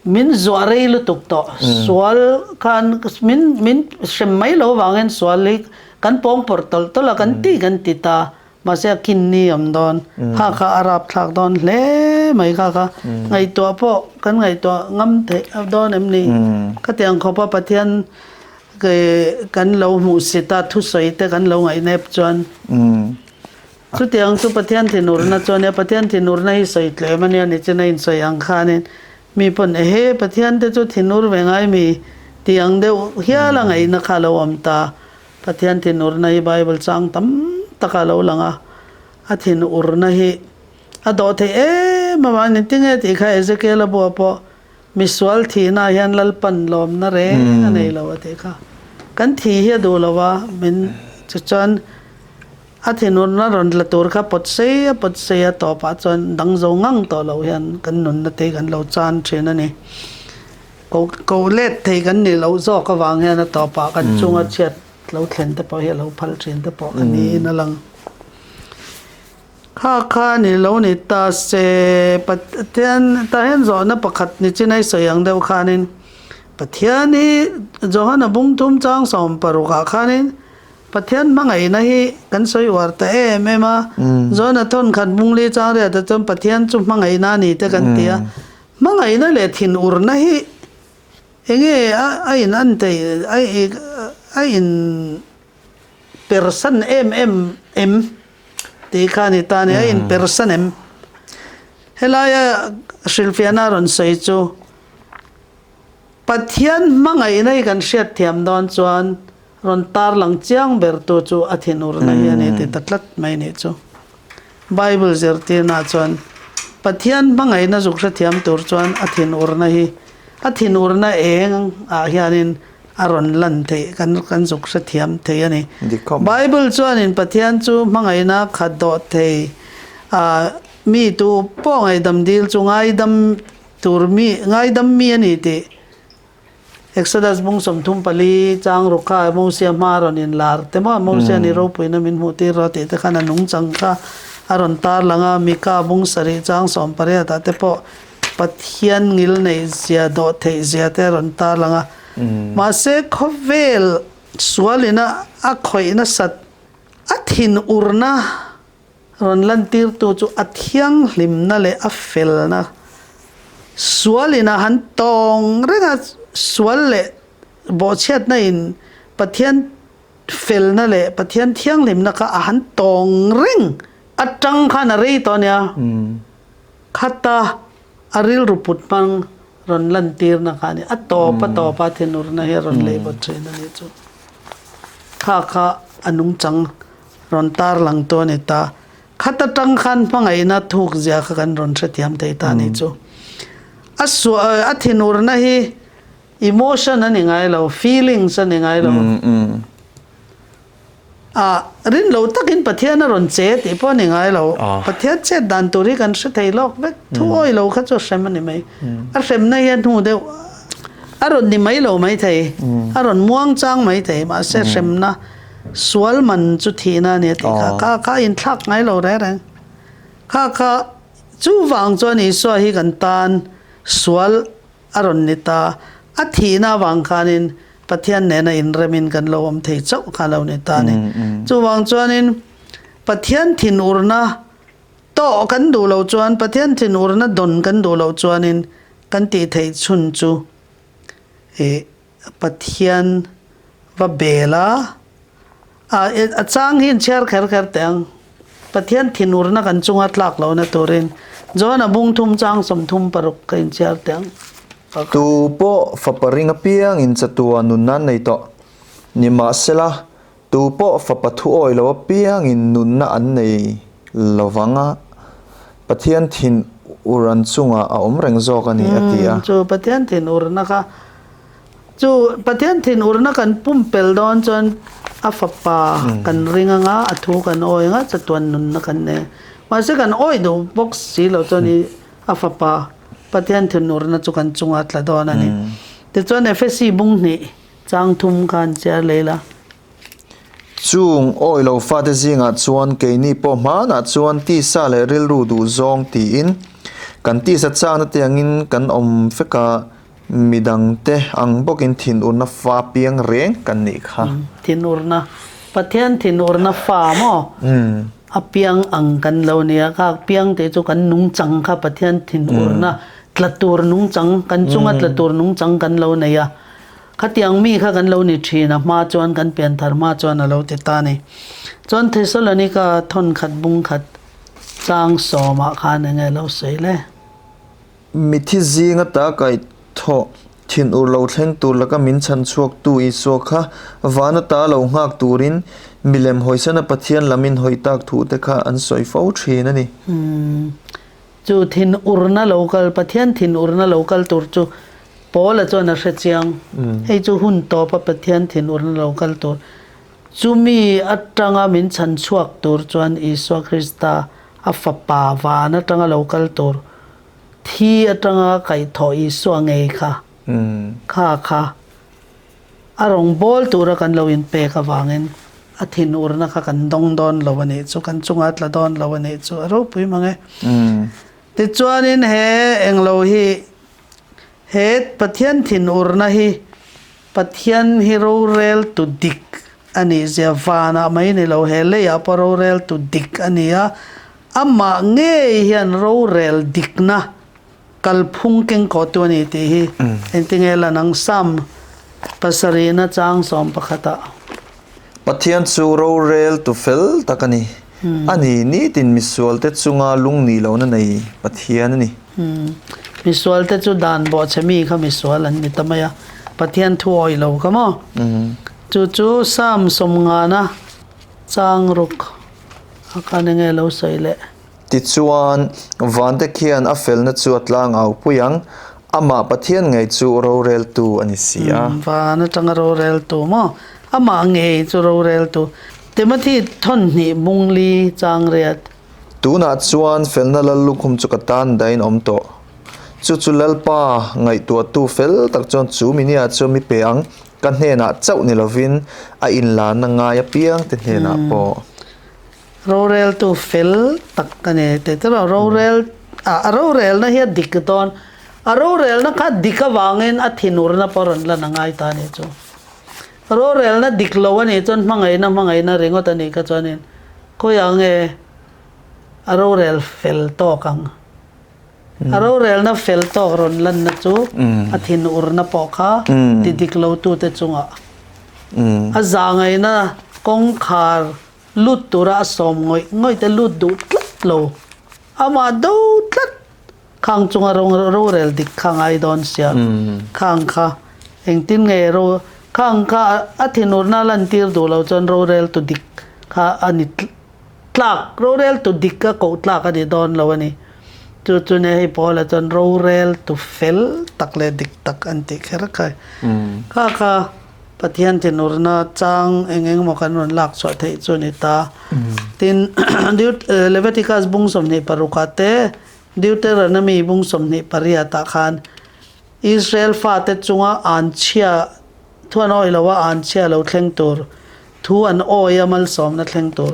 Min zuah rei lutuk tawh. Sual khan min min hrem mai lo vangin sual hi kan pawng pawrh tawlh tawlh a, kan ti kan ti ta. Mahse a kin ni awm dawn. Kha kha a rap thlak dawn hle mai kha kha. Ngaihtuah pawh kan ngaihtuah ngam theih dawn em ni? Khatiang khawpa Pathian. kan lo hmuhsit a, thusawi te kan lo ngaihnep chuan chutiang chu Pathian thinurna chu a nia. Pathian thinurna hi sawi tlem a nia nichin a insawi ang khanin mi pawn ehe Pathian te chu thinur ve ngai mi tih ang deuh hial a ngaihna kha a lo awm ta. Pathian thinurna hi Bible chang tam tak a lo lang a, a thinurna hi a dawh theih em avangin engtinge tih kha Ezekiel-a buah pawh misual thihna ah hian Lalpan lawmna reng a nei lo a tih kha. Kan thi hi a duh lo a, min chu chuan a thinurna rawn tla tur kha pawt sei a pawt sei a tawpah chuan dang zo ngang tawh lo hian kan nunna te hi kan lo chan thin a ni. Ko ko let thei kan nih loh zawk avang hian a tawpah kan chunga chhiat lo thlen te pawh hi a lo phal thin te pawh a niin a lang. Kha kha ni lo ni ta se Pathian tah hian zawhna pakhat ni chin a i sawi ang deuh khanin Pathian hi Johana bung thum chang sawm parukah khanin Pathian hmangaihna hi kan sawi uar ta em em a, Johana thawn khat bung li chang riat ah chuan Pathian chu hmangaihna a ni te kan ti a. Hmangaihna leh thinurna hi enge a in an theih a in persan em em em tih kha a ni ta a ni, a in persan em? Helaia hrilhfiahna a rawn sawi chu Pathian hmangaihna hi kan hriatthiam dawn chuan Rawn tarlang chiang bertu chu a thinurna hi a ni ti ta tlat mai nih chu. Bible zirtirnaah chuan Pathian hmangaihna zuk hrethiam tur chuan a thinurna hi a thinurna eng ah hianin a rawn lan theih kan kan zuk hrethiam thei a ni. Bible chuanin Pathian chu hmangaihna khat dawh thei a mi tu pawh ngaihdam dil chu ngaidam tur mi ngaidam mi a ni tih Exodus bung 34 chang ruk kha Mosia hma a rawn inlar te maw? Mosia ni ropuina min hmuh tir rawh tih te khan a nungchang kha a rawn tar lang a, Mika bung sarih chang 18 ah te pawh Pathian ngil neih zia dawh theih zia te a rawn tar lang a. Mahse khawvel sualina a khawih nasat a thinurna Rawn lantirtu chu a thianghlimna leh a felna sualin a han tawng reng a, sual leh bawhchhiatna in Pathian felna leh Pathian thianghlimna kha a han tawng reng atang khan a rei tawh a nia. Khata a rilru put hmang rawn lantirna kha a ni. A tawp a tawp a thinurna hi a rawn lei bawt thin a nih chu. Kha kha a nungchang rawn tarlang tu a ni ta. Khat atang khan hmangaihna thuk zia kha kan rawn hrethiam thei ta a nih chu. A suah a thinurna hi emotion a ni ngai lo, feelings a ni ngai lo. A rin lo takin Pathian a rawn che tih pawh a ni ngai lo. Pathian chet dan tur hi kan hre thei lawk vek. Thu awi lo kha chu a hrem a ni mai. A hremna hi a hnu deuh a rawn ni mai lo mai thei. A rawn muang chang mai thei. Mahse hremna Sual man chu thihna a ni a tih kha. Kha kha a inthlak ngai lo reng reng. Kha kha chuvang chuan Isua hi kan tan sual a rawn ni ta. A thihna avang khanin Pathian nena inremin kan lo awm thei chauh kha a lo ni ta a ni. Chuvang chuanin Pathian thinurna tawh kan duh loh chuan, Pathian thinurna dawn kan duh loh chuanin kan tih theih chhun chu ih Pathian va bel a, a chang hi inchhiar kher kher teh ang. Pathian thinurna kan chunga tlak lohna turin John-a bung thum chang 36 ka inchhiar teh ang. Tu pawh fapa ring apiangin chatua nunna an nei tawh. Nimahsela, tu pawh fapa thu awi lo apiangin nunna an nei lo vang a, Pathian thinur an chungah a awm reng zawk a ni, a ti a. Chu Pathian thinurna kha Chu Pathian thinurna kan pumpel dawn chuan a fapa kan ring anga, a thu kan awi anga, chatuan nunna kan nei. Mahse kan awi duh bawk si lo chuan i a fapa Pathian thinurna chu kan chunga tla dawn a ni. Tichuan Efesi bung hnih chang thum kha an chiar leh ila. Chung awi lo fate zingah chuan keini pawh hmanah chuan tisa leh rilru duh zawng tiin kan tisa chakna te angin kan awm vek a. Midangte ang bawkin thinurna fa piang reng kan nih kha. Thinurna, Pathian thinurna fa maw? A piang ang kan lo nia kha, piang tih chu kan nungchang kha Pathian thinurna tla tur nungchang, kan chunga tla tur nungchang kan lo nei a. Khatiang mi kha kan lo ni thin a, hma chuan kan pianthar hma chuan a lo ti ta a ni. Chuan Thesalonika thawnkhat bungkhat chang sawmah khan enge lo sawi le? Mithi zinga ta kai thawh thinur lo thleng tur laka min chhan chhuaktu Isua kha vana ta lo nghak turin milem hawisana Pathian lam in hawi tak thu te kha an sawi fo thin a ni. Chu thinurna lo kal, Pathian thinurna lo kal tur chu Paula chuan a hre chiang. Hei chu hun tawpa Pathian thinurna lo kal tur. Chumi atanga min chhan chhuak tur chuan Isua Krista a Fapa van atanga lo kal tur, thi atanga kaihthawh Isua ngei kha, kha kha a rawngbâwl tura kan lo inpek avangin a thinurna kha kan dawng dawn lo a nih chu, kan chunga tla dawn lo a nih chu a ropui mang e. Tichuanin he englo hi, he Pathian thinurna hi Pathian hi roreltu dik a nih zia vanah mai ni lo, he leiah pawh roreltu dik a ni a, amah ngei hian rorel dikna kalphung kengkawhtu a ni tih hi engtinge lan ang Psalm pasarihna chang sawm pakhatah. Pathian chu roreltu fel tak a ni. A ni, nitin misualte chunga lungnih lohna nei Pathian a ni. Misualte chu dan bawhchhe mi kha misual an ni ta mai a, Pathian thu awih lo kha maw? Chu chu Psalm sawmngana chang ruk a khan enge lo sawi leh? Tichuan, vante khian a felna chu a tlang au pui ang, amah Pathian ngei chu roreltu a ni si a. Van atanga roreltu maw? Amah ngei chu roreltu. Timothy thawnhnih bungli chang riat. Tunah chuan felna lal lukhum chu ka tan dahin awm tawh. Chu chu Lalpa ngaihtuahtu fel tak chuan chu minia chu mi pe ang, ka hnenah chauh ni lovin a inlarna ngai apiangte hnenah pawh. Roreltu fel tak a ni tih te pawh rorel a rorelna hi a dik dawn a rorelna kha dik avangin a thinurna pawh rawn lan a ngai ta a nih chu. Rorelna dik lo a nih chuan hmangaihna hmangaihna ringawt a nih kha chuanin khawiah nge a rorel fel tawk ang. A rorelna fel tawk rawn lanna chu a thinurna pawh kha ti dik lotute chungah a zahngaihna kawngkhar Lut tura a sawm ngawih ngawih te lut duh tlat lo. Amah do tlat khang chunga rorel dik kha ngai dawn sia. Khang kha engtin nge ro khang kha a thinurna lantir duh lo chuan rorel tu dik kha a ni tlak rorel tu dik a koh tlak a ni dawn lo a ni. Chu chu nia hei Paula chuan rorel tu fel tak leh dik tak an tih kher kha. Kha kha. Pathian thinurna chang eng eng emaw kan rawn lak chhuah theih chu a ni ta. Tin, Leviticus bung 26 ah te, Deuteronomy bung 28 ah khan Israel fate chunga anchhia, thu an awih loha anchhia lo thleng tur, thu an awia malsawmna thleng tur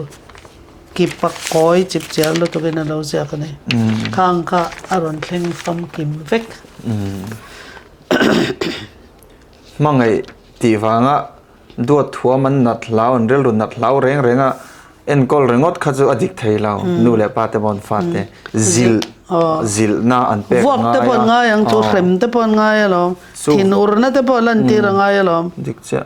kipa kawi chipchiar lutukin a lo ziak a ni. Khang kha a rawn thleng famkim vek. Hmangaih tih vanga duat thuam an nat hlau, an rilru nat hlau reng reng a enkawl ringawt kha chu a dik thei lo. Nu leh pa te pawh an fate zilh, zilhna an pek ngai a. Vuak te pawh an ngai ang chu, hrem te pawh an ngai alawm, thinurna te pawh lantir a ngai alawm. Dik chiah.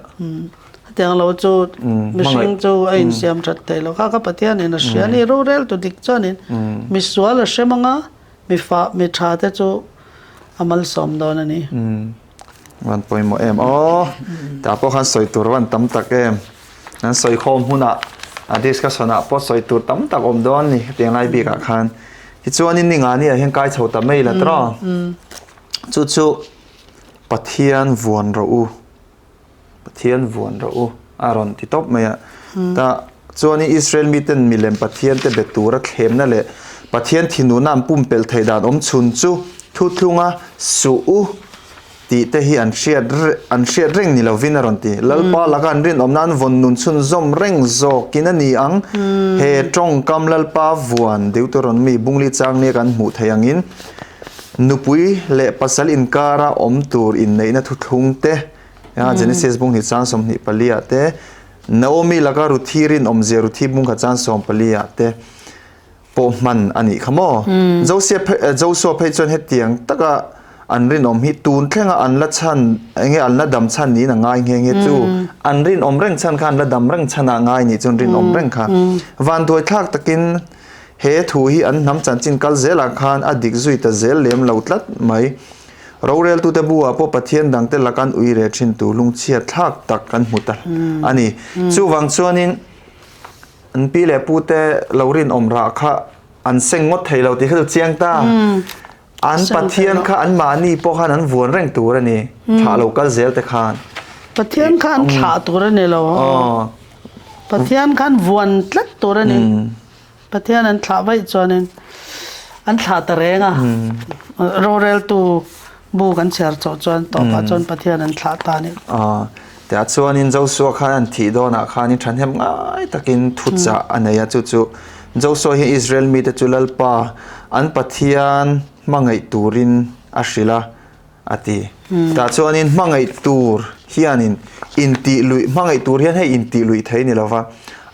Hetiang lo chu mihring chu a insiam that thei lo. Kha kha Pathianin a hria a ni, rorel tu dik chuanin misual a hrem anga mi fah mi tha te chu a malsawm dawn a ni. Van pawimawh em aw. Tah pawh khan sawi tur van tam tak em. An sawi khawm hunah a discussion ah pawh sawi tur tam tak awm dawn ni hetiang lai bikah khan. Tichuanin ni nga ni ah hian kai chho ta mai la tawh. Chu chu Pathian vuan rawh u. Pathian vuan rawh u a rawn ti tawp mai a. Tah chuanin Israel miten milem Pathian te be tura thlemna leh Pathian thinuna an pumpelh theih dan awm chhun chu thuthlunga suh u tih te hi an hriat an hriat reng ni lovin a rawn ti. Lalpa laka an rinawmna an vawn nun chhunzawm reng zawkin a ni ang. He tawngkam Lalpa vuan Deuteronomy bungli chang nia kan hmuh theih angin Nupui leh pasal inkara awm tur inneihna thuthlung te, Genesis bung hnih chang 24 ah te, Naomi laka Ruthi rinawmzia Ruthi bung khat chang 14 ah te pawh hman a nih kha maw? Josua phei chuan hetiang taka An rinawm hi tun thlenga an la chhan enge an la dam chhan niin a ngai nghe nghe chu an rinawm reng chhan kha an la dam reng chhan ah ngai nih chuan rinawm reng kha vanduai thlak takin he thu hi an hnam chanchin kal zelah khan a dik zui ta zel lem lo tlat mai. Roreltute buah pawh Pathian dangte laka an ui reh thin tu lungchhiat thlak tak kan hmu ta a ni. Chuvang chuanin an pi leh pute lo rinawm rah kha an seng ngawt thei lo tih kha chu chiang ta. An Pathian kha anmahni pawh khan an vuan reng tur a ni, thlah lo kal zel te khan. Pathian kha an thlah tur a ni lo. Pathian kha an vuan tlat tur a ni. Pathian an thlah vaih chuanin an thlah ta reng a. Roreltu bu kan chhiar chawh chuan tawpah chuan Pathian an thlah ta a ni. Tiah chuanin Joshua khan an thih dawnah khanin thahnem ngai takin thuchah a nei a, chu chu Joshua hian Israel mite chu Lalpa an Pathian hmangaih turin a hrilh a, a ti. Tah chuanin hmangaih tur hianin intih luih, hmangaih tur hian hei intih luih thei ni lova,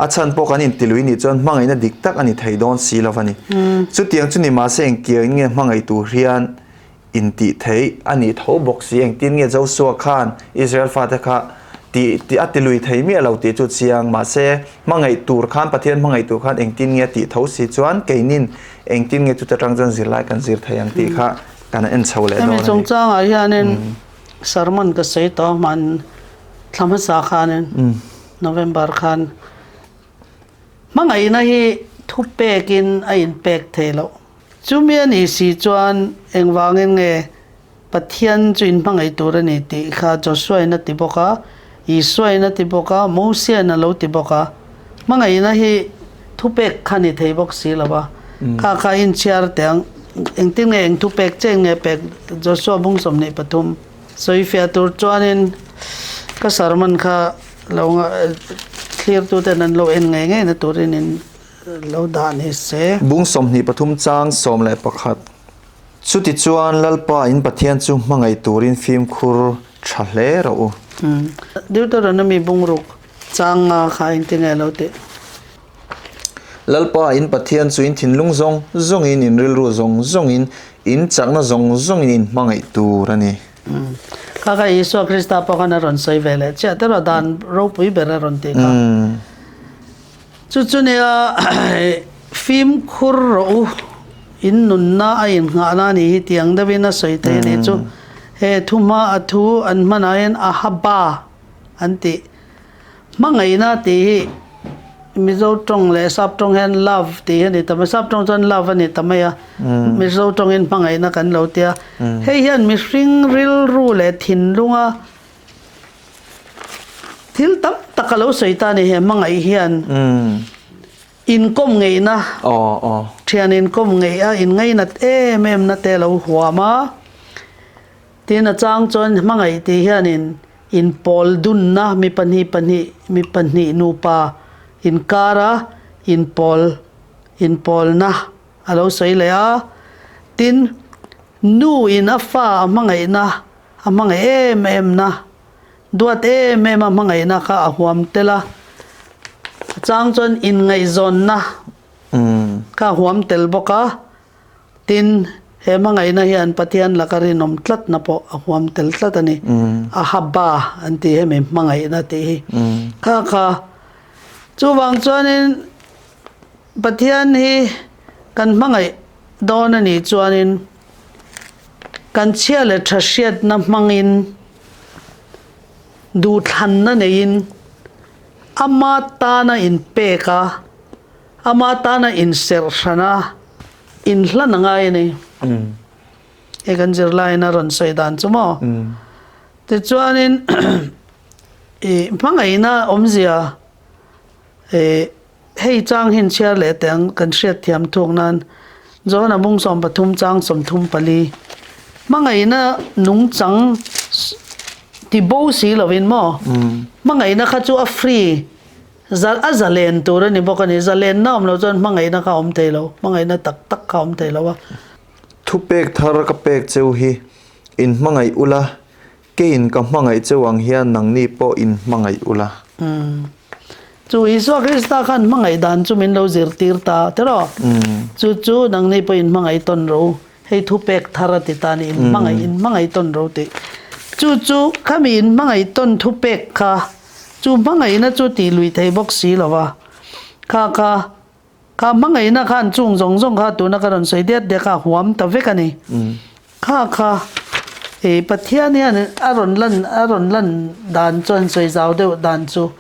a chhan pawh kan inti luih nih chuan hmangaihna dik tak a ni thei dawn si lova ni. Chutiang chu ni mahse engkiangin nge hmangaih tur hian Intih theih a nih tho bawk si, engtin nge Joshua khan Israel fate kha tih tih a ti lui thei miah lo tih chu chiang, mahse hmangaih tur khan Pathian hmangaih tur khan engtin nge a tih tho si chuan keinin engtin nge chuta tang chuan zirlai kan zir thei ang tih kha kan en chho leh dawn a ni. Hemi chungchangah hianin sermon ka sawi tawh hman thla hmasa khanin November khan hmangaihna hi thupekin a inpek thei loh. Chumi a nih si chuan engvangin nge Pathian chu inhmangaih tur a ni tih kha Joshua-in a ti bawk a, Isua-in a ti bawk a, Mosia-in a lo ti bawk a. Hmangaihna hi thupek kha ni thei bawk si lo va. Kha kha inchhiar teh ang, engtin nge eng thupek che nge pek Joshua bung 23 sawifiah tur chuanin ka sermon kha lo thlirtuten an lo en ngei ngeina turin in Lo dah ni se. Bung 23 chang 11. Chutichuan Lalpa in Pathian chu hmangaih turin fimkhur tha hle rawh u. Deuteronomy bung ruk chang nga kha engtin nge lo tih? Lalpa in Pathian chu in thinlung zawng zawngin, in rilru zawng zawngin, in chakna zawng zawngin in hmangaih tur a ni. Kha kha Isua Krista pawh khan a rawn sawi ve leh chiah te rawh dan ropui ber a rawn tih kha. Chu chu nia fimkhur rawh u, in nunna a innghahna a nih hi tih ang deuhin a sawi thei a nih chu. He thu hma a thu an hmanah hian Ahaba an tih. Hmangaihna tih hi Mizo tawng leh Sap tawng hian love tih hi a ni ta mai, Sap tawng chuan love a ni ta mai a, Mizo tawngin hmangaihna kan lo tia. Hei hian mihring rilru leh thinlunga Thil tam tak a lo sawi ta a ni he hmangaih hian inkawm ngeihna thian inkawm ngeih a inngainat em em na te a lo huam a, tin a chang chuan hmangaih tih hianin inpawl dunna mi pahnih pahnih mi pahnih nupa inkara inpawl inpawlna a lo sawi leh a, tin nu in a fa a hmangaihna A hmangaih em em na, duat em em a hmangaihna kha a huam tel a, a chang chuan inngaihzawnna kha a huam tel bawk a, tin he hmangaihna hian Pathian laka rinawm tlatna pawh a huam tel tlat a ni. A haba an tih hemi hmangaihna tih hi kha kha chuvang chuanin Pathian hi kan hmangaih dawn a nih chuanin Kan chhia leh tha hriatna hmangin, duhthlanna neiin, ama tana inpek a, ama tana inserh hran a, inhlan a ngai a ni. Hei kan zirlaiin a rawn sawi dan chu maw? Tichuanin i hmangaihna awmzia i Hei chang hi inchhiar leh teh ang, kan hriat thiam thuk nan Johana bung 13 chang 34 Hmangaihna nungchang ti bo si lovin maw? Hmangaihna kha chu a free, a zalen tur a ni bawk a ni. Zalenna awm lo chuan hmangaihna kha a awm thei lo, hmangaihna tak tak kha a awm thei lo a. Thupek thar ka pek cheu hi in hmangaih ula, Keiin ka hmangaih cheu ang hian nangni pawh in hmangaih ula. Umm. Chu Isua Krista khan hmangaih dan chu min lo zirtir ta tiraw? Chu chu nangni pawh in hmangaih tawn rawh u. Hei thupek thar a ti ta a ni, inhmangaih, inhmangaih tawn ro tih. Chu chu khami inhmangaih tawn thupek kha chu hmangaihna chu tih lui thei bawk si lo va. Kha kha, kha hmangaihna khan chung zawng zawng kha tuna ka rawn sawi diat diak kha a huam ta vek a ni. Kha kha i Pathian hian a rawn lan, a rawn lan dan chuan sawi zau deuh dan chu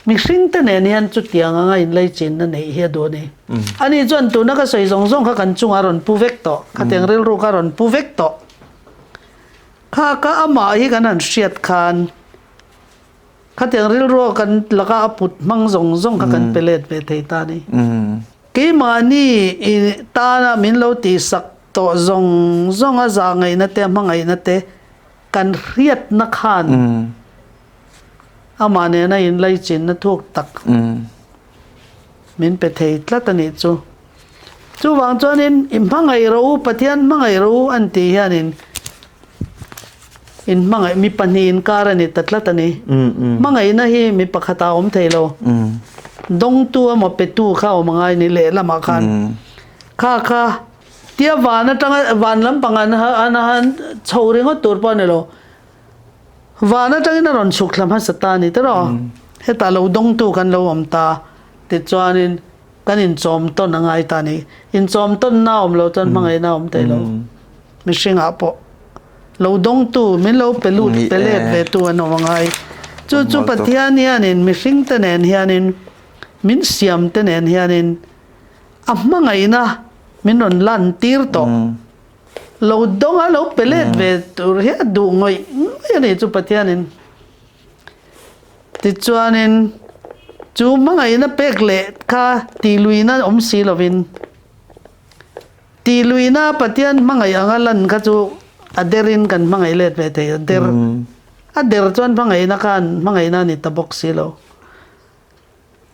Mihring te nen hian chutiang anga inlaichinna neih hi a duh a ni. Ani chuan tuna ka sawi zawng zawng kha kan chungah a rawn pu vek tawh, khatiang rilru kha a rawn pu vek tawh. Kha ka amah hi kan han hriat khan khatiang rilru kan laka a put hmang zawng zawng kha kan pe let ve thei ta a ni. Keimahni i tana min lo tihsak tawh zawng zawng a zahngaihna te a hmangaihna te kan hriatna khan Amah nena inlaichinna thuk tak min pe thei tlat a nih chu. Chuvang chuanin i hmangaih ro u, Pathian hmangaih ro u an tih hianin in hmangaih mi pahnih inkar a ni ta tlat a ni. Hmangaihna hi mi pakhat ah a awm thei lo. Dawngtu emaw petu kha a awm angai ni lehlamah khan. Kha kha tia van atanga van lampang an han chho ringawt tur pawh a ni lo. Van atangin a rawn chhuk thla hmasa ta a ni tiraw? Hetah lo dawngtu kan lo awm ta, tichuanin kan inchawm tawn a ngai ta a ni. Inchawm tawnna a awm lo chuan hmangaihna a awm thei lo. Mihringah pawh lo dawngtu, min lo pe lut, pe let ve tu an awm a ngai. Chu chu Pathian hianin mihringte nen hianin, min siamte nen hianin a hmangaihna min rawn lantir tawh. Lo dawng a lo pe let ve tur hi a duh ngawih ngawih a ni chu Pathianin. Tichuanin chu hmangaihna pek leh kha tihluihna awm si lovin tihluihna Pathian hmangaih anga lan kha chu a derin kan hmangaih let ve thei a der a der chuan hmangaihna khan hmangaihna a ni ta bawk si lo.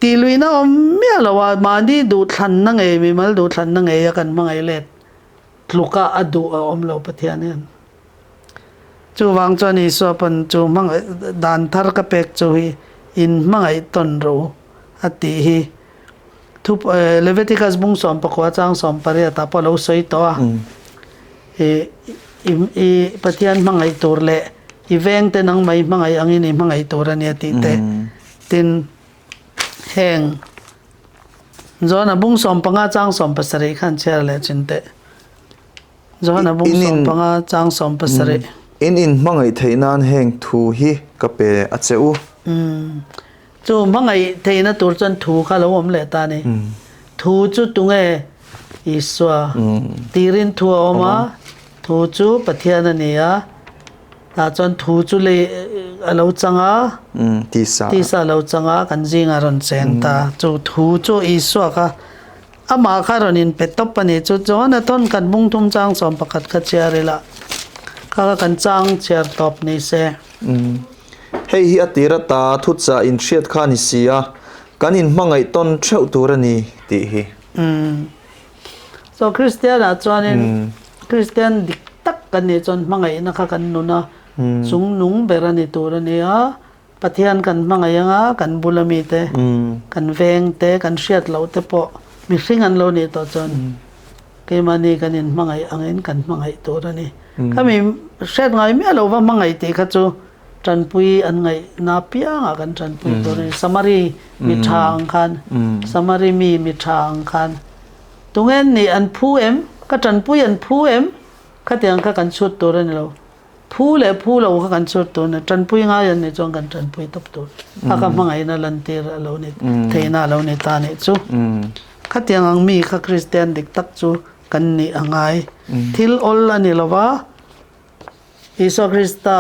Tihluihna awm miah lo a, mahni duhthlanna ngei, mimal duhthlanna ngei a kan hmangaih let tluka a duh a awm lo Pathian hian. Chuvang chuan Isua pawn chu hmangaih dan thar ka pek chu hi in hmangaih tawn ro a tih hi thu Leviticus bung 14 chang 18 ah pawh a lo sawi tawh a. I i Pathian hmangaih tur leh i vengte nangmah i hmangaih angin i hmangaih tur a nia tih te. Tin, heng Johana bung 15 chang 17 khan chhiar leh chin teh. Johana bung 15 chang 17. In inhmangaih theih nan heng thu hi ka pe a che u. Chu hmangaih theihna tur chuan thu kha lo awm leh ta a ni. Thu chu tunge Isua tirin thu a awm a, thu chu Pathian a ni a. Tah chuan thu chu lei a lo chang a, tisa a lo chang a, kan zingah a rawn cheng ta. Chu thu chu Isua kha amah kha rawn inpe tawp a ni. Chu chuan a thawn khat bung thum chang 11 kha chhiar ila, kha kha kan chang chhiar tawp ni se. Hei hi a tir ata thuchah inhriat kha a ni si a, kan inhmangaih tawn theuh tur a ni tih hi. So Kristian ah chuanin Kristian dik tak kan nih chuan hmangaihna kha kan nun a, chung nung ber a ni tur a ni a, Pathian kan hmangaih anga kan bula mite, kan veng te, kan hriat loh te pawh mihring an lo nih tawh chuan keimahni kan inhmangaih angin kan hmangaih tur a ni. Khami hriat ngai miah lo va hmangaih tih kha chu tanpui an ngaihna apiangah kan tanpui tur a ni. Samari mi tha ang khan, Samari mi mi tha ang khan Tunge nih an phu em? Ka tanpui an phu em? Khatiang kha kan chhut tur a ni lo. Phu leh phu lo kha kan chhut tur a ni. Tanpui ngai an nih chuan kan tanpui tawp tur. A ka hmangaihna lantir a lo ni, theihna a lo ni ta nih chu. Khatiang ang mi kha Kristian dik tak chu kan nih a ngai. Thil awl a ni lo va. Isua Krista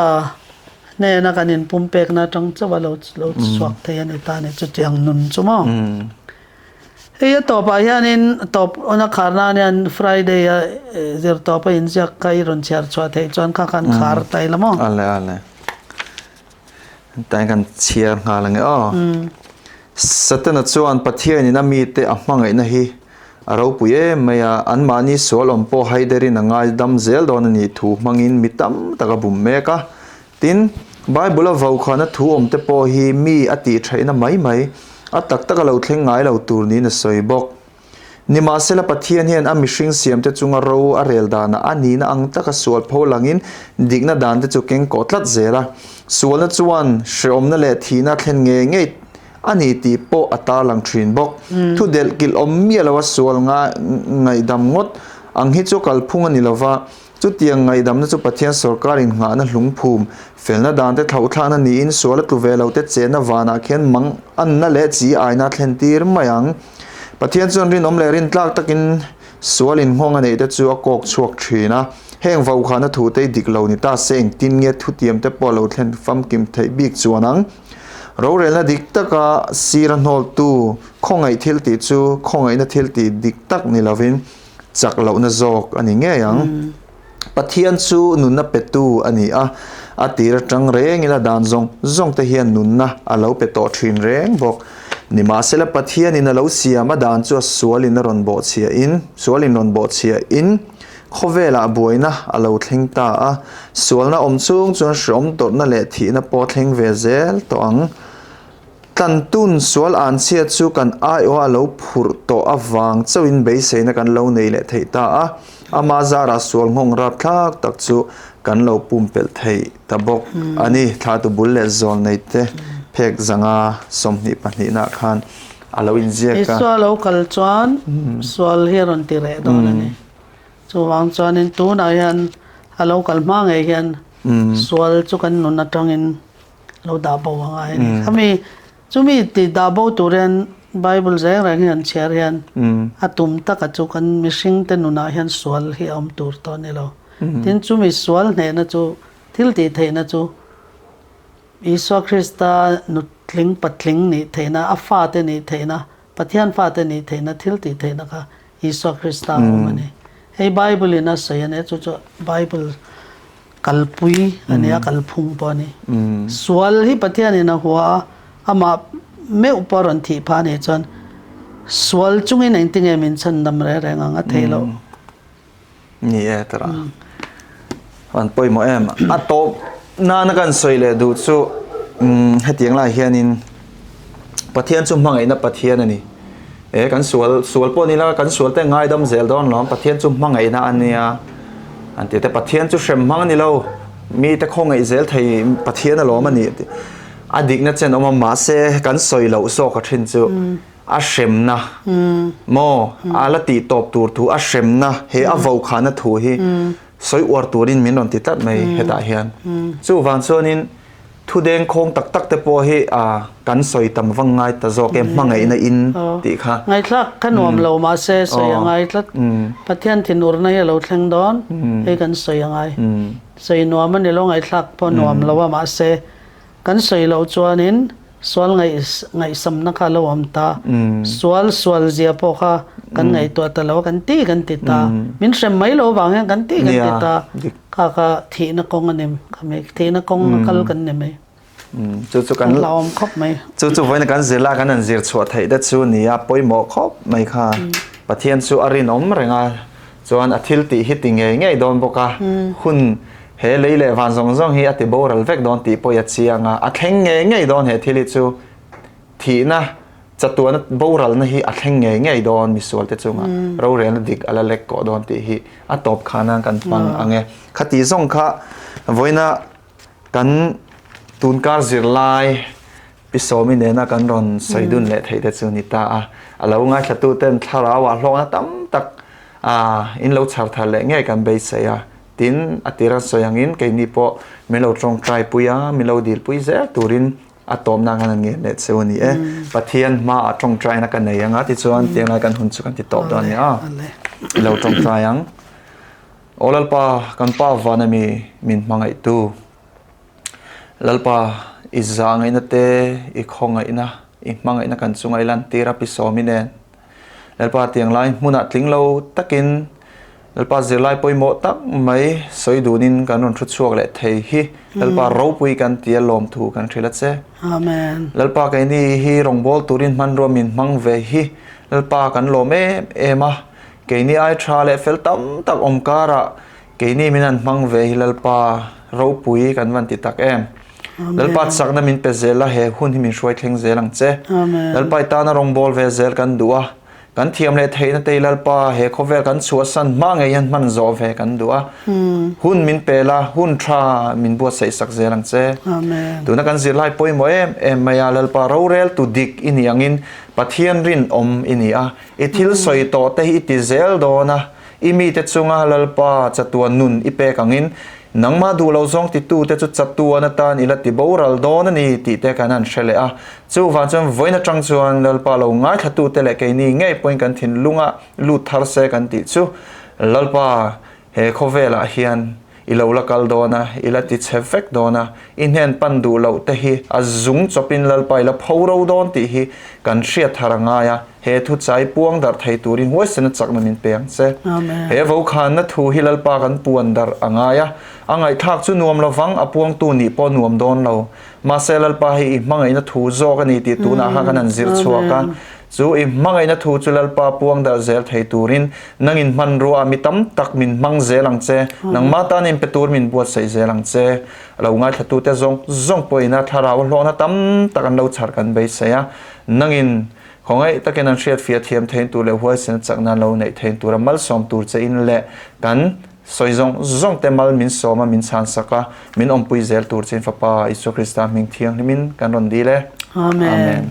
hnena kan inpumpekna atang chauh a lo lo chhuak thei a ni ta a ni chutiang nun chu maw. Hei a tawpah hianin tawp awna khar nan hian Friday a zir tawp a inziak kha i rawn chhiar chhuah theih chuan kha khan khar ta ila maw. Ale ale. Tain kan chhiar nghal ange aw. Satana chuan Pathianin a mite a hmangaihna hi a ropui em mai a, anmahni sual awm pawh haiderin a ngaidam zel dawn a nih thu hmangin mi tam tak a bum mek a. Tin, Bible-a vaukhana thu awmte pawh hi mi a tih theihna mai mai, a tak taka lo thleng ngai lo tur niin a sawi bawk. Nimahsela Pathian hian a mihring siamte chunga ro a rel danah a nihna ang taka sual pho langin dikna dante chu keng kawh tlat zel a. Sualna chuan hreawmna leh thihna thlen ngei ngei a ni tih pawh a tarlang thin bawk. Thu delh kilh awm miah loa sual ngaihdam ngawt ang hi chu kalphung a ni lova, chutiang ngaihdamna chu Pathian sawrkar innghahna hlungphum felna dante thlauhthlakna niin sual a tlu ve lote chenna vanah khian mang anna leh chi aina thlen tir mai ang. Pathian chuan rinawm leh rintlak takin sual inngawng a neihte chu a kawk chhuak thin a. Heng vaukhana thute i dik lo ni ta se engtin nge thutiamte pawh a lo thlen famkim theih bik chuan ang? Rorelna dik taka sir a hnawltu khawngaih thil tih chu khawngaihna thil tih dik tak ni lovin chak lohna zawk a ni ngei ang. Pathian chu nunna petu a ni a, a tir atang rengin a dan zawng zawng te hian nunna a lo pe tawh thin reng bawk. Nimahsela Pathianin a lo siam a dan chu a sualin a rawn bawhchhiahin sualin rawn bawhchhiahin Khawvelah buaina a lo thleng ta a, sualna awm chung chuan hreawm tawrhna leh thihna pawh thleng ve zel tawh ang. Tlantun sual anchhia chu kan aiawha a lo phurh tawh avang chauhin beiseina kan lo nei leh theih ta a, ama zarah sual nghawng rapthlak tak chu kan lo pumpelh thei ta bawk a ni. Thlatu bul leh zawl neite phek zanga 22 nah khan a lo inziak a. Isua lo kal chuan sual hi a rawn ti reh dawn a ni. Chuvang chuanin tunah hian a lo kal hma ngei hian sual chu kan nun atangin lo dah bo a ngai a ni. Khami chumi ti dah bo tur hian Bible reng reng hi an chhiar hian a tum taka chu kan mihringte nunah hian sual hi a awm tur tawh a ni lo. Tin chumi sual hnehna chu thil tih theihna chu Isua Krista nutling patling nih theihna, a fate nih theihna, Pathian fate nih theihna, thil tih theihna kha Isua Krista a awm a ni. Hei Bible in a sawi a nia, chu chu Bible kalpui a nia, kalphung pawh a ni. Sual hi Pathian in a hua a, amah meuh pawh a rawn thih phah a nih chuan sual chungin engtinge min chhandam reng reng ang a theih loh. Ni e tara. An pawimawh em. A tawp nana kan sawi leh duh chu hetiang lai hianin Pathian chu hmangaihna Pathian a ni. E kan sual sual pawh ni la kan sual te ngaidam zel dawn lawm Pathian chu hmangaihna a nia. An ti te Pathian chu hrem hmang a ni lo. Mi te khawngaih zel thei Pathian alawm a ni. A dikna chen awm a mahse kan sawi loh zawk a thin chu. A hremna maw a la tih tawp tur thu a hremna he a vokhana thu hi sawi uar turin min rawn ti tlat mai hetah hian. Chuvang chuanin thu dengkhawng tak tak te pawh hi kan sawi tam vang ngai ta zawk e hmangaihna in tih kha. Ngaihthlak kha nuam lo mahse sawi a ngai tlat. Pathian thinurna hi a lo thleng dawn hei kan sawi a ngai. Sawi nuam a ni lo ngaihthlak pawh nuam lo a mahse Kan sawi loh chuanin sual ngaihsamna kha a lo awm ta. Sual sual zia pawh kha kan ngaihtuah ta lo a, kan ti kan ti ta. Min hrem mai lo avang hian kan ti kan ti ta. Kha kha thihna kawng a ni mai, thihna kawng a kal kan ni mai. Chu chu kan hlauhawm khawp mai. Chu chu vawiin kan zirla kan han zir chhuah theih te chu nia pawimawh khawp mai kha. Pathian chu a rinawm reng a. Chuan a thil tih hi ti ngei ngei dawn bawk a, hun he lei leh van zawng zawng hi a ti boral vek dawn tih pawh i a chiang a, a thleng ngei ngei dawn he thil hi chu thihna chatuana boralna hi a thleng ngei ngei dawn misual te chungah rorelna dik a la lek kawh dawn tih hi a tawp kha nan kan hmang ang e. Khati zawng kha vawiina kan tunkar zirlai Pi Sawmi nena kan rawn sawi dun leh theih te chu ni ta a, a lo ngaithlatu ten thlarauah hlawkna tam tak in lo chhar thar leh ngei kan beisei a, tin a tir an sawi angin keini pawh min lo tawngtai pui a, min lo dil pui zel turin a tawpna khan an ngen leh cheu a ni e. Pathian hmaah tawngtaina ka nei ang a tichuan tianglai kan hun chu kan ti tawp dawn a ni a, i lo tawngtai ang. Aw Lalpa, kan Pa vana mi min hmangaihtu. Lalpa, i zahngaihna te, i khawngaihna, i hmangaihna kan chunga i lantir a pi sawmi nen. Lalpa, tiang lai hmunah tling lo takin Lalpa zirlai pawimawh tak mai sawi dunin kan rawn thu chhuak leh thei hi Lalpa ropui kan ti a lawmthu kan hrilh a che. Amen. Lalpa keini hi rawngbâwl turin hmanrua min hmang ve hi Lalpa kan lawm em em a, keini ai tha leh fel tam tak awm karah Keini min han hmang ve hi Lalpa ropui kan van ti tak em. Lalpa chakna min pe zel a, he hun hi min hruai thleng zel ang che. Lalpa i tana rawngbawl ve zel kan duh a, Kan thiam leh theihna te hi Lalpa he khawvel kan chhuahsan hma ngei hian hman zawh ve kan duh a. Hun min pe la, hun tha min buatsaih sak zel ang che. Tuna kan zirlai pawimawh em em mai a, Lalpa rorel tu dik i nih angin Pathian rinawm i ni a. I thil sawi tawh te hi i ti zel dawn a, i mite chunga Lalpa chatuan nun i pek angin Nangmah duh lo zawng titute chu chatuan atan i la ti boral dawn a ni tih te kan han hre leh a. Chuvang chuan vawiin atang chuan Lalpa lo ngaithlatute leh keini ngei pawhin kan thinlunga lut thar se kan tih chu Lalpa he khawvelah hian i lo la kal dawn a, i la ti chhe vek dawn a, i hnen pan duh loh te hi a zung chawpin Lalpa i la pho ro dawn tih hi kan hriat thar a ngai a. He thu chai puang darh thei turin huaisena chakna min pe ang che. He vokhanna thu hi Lalpa kan puan darh a ngai a, a ngaihthlak chu nuam lovang, a puangtu nih pawh nuam dawn lo. Mahse Lalpa hi i hmangaihna thu zawk a ni tih tunah khan kan han zir chhuak a. Chu i hmangaihna thu chu Lalpa puang darh zel thei turin nangin hmanrua ah mi tam tak min hmang zel ang che, nangmah tan inpe tur min buatsaih zel ang che. A lo ngaithlatute zawng zawng pawhin a thlarau hlawhna tam tak an lo chhar kan beisei a, nangin Khawngaih takin an hriatfiah thiam thein tur leh huaisen chakna an lo neih thein tura malsawm tur che in leh kan sawi zawng zawng te mal min sawm a min chhan sak a, min awmpui zel tur che in Fapa Isua Krista hming thianghlim in kan rawn dil e. Amen. Amen.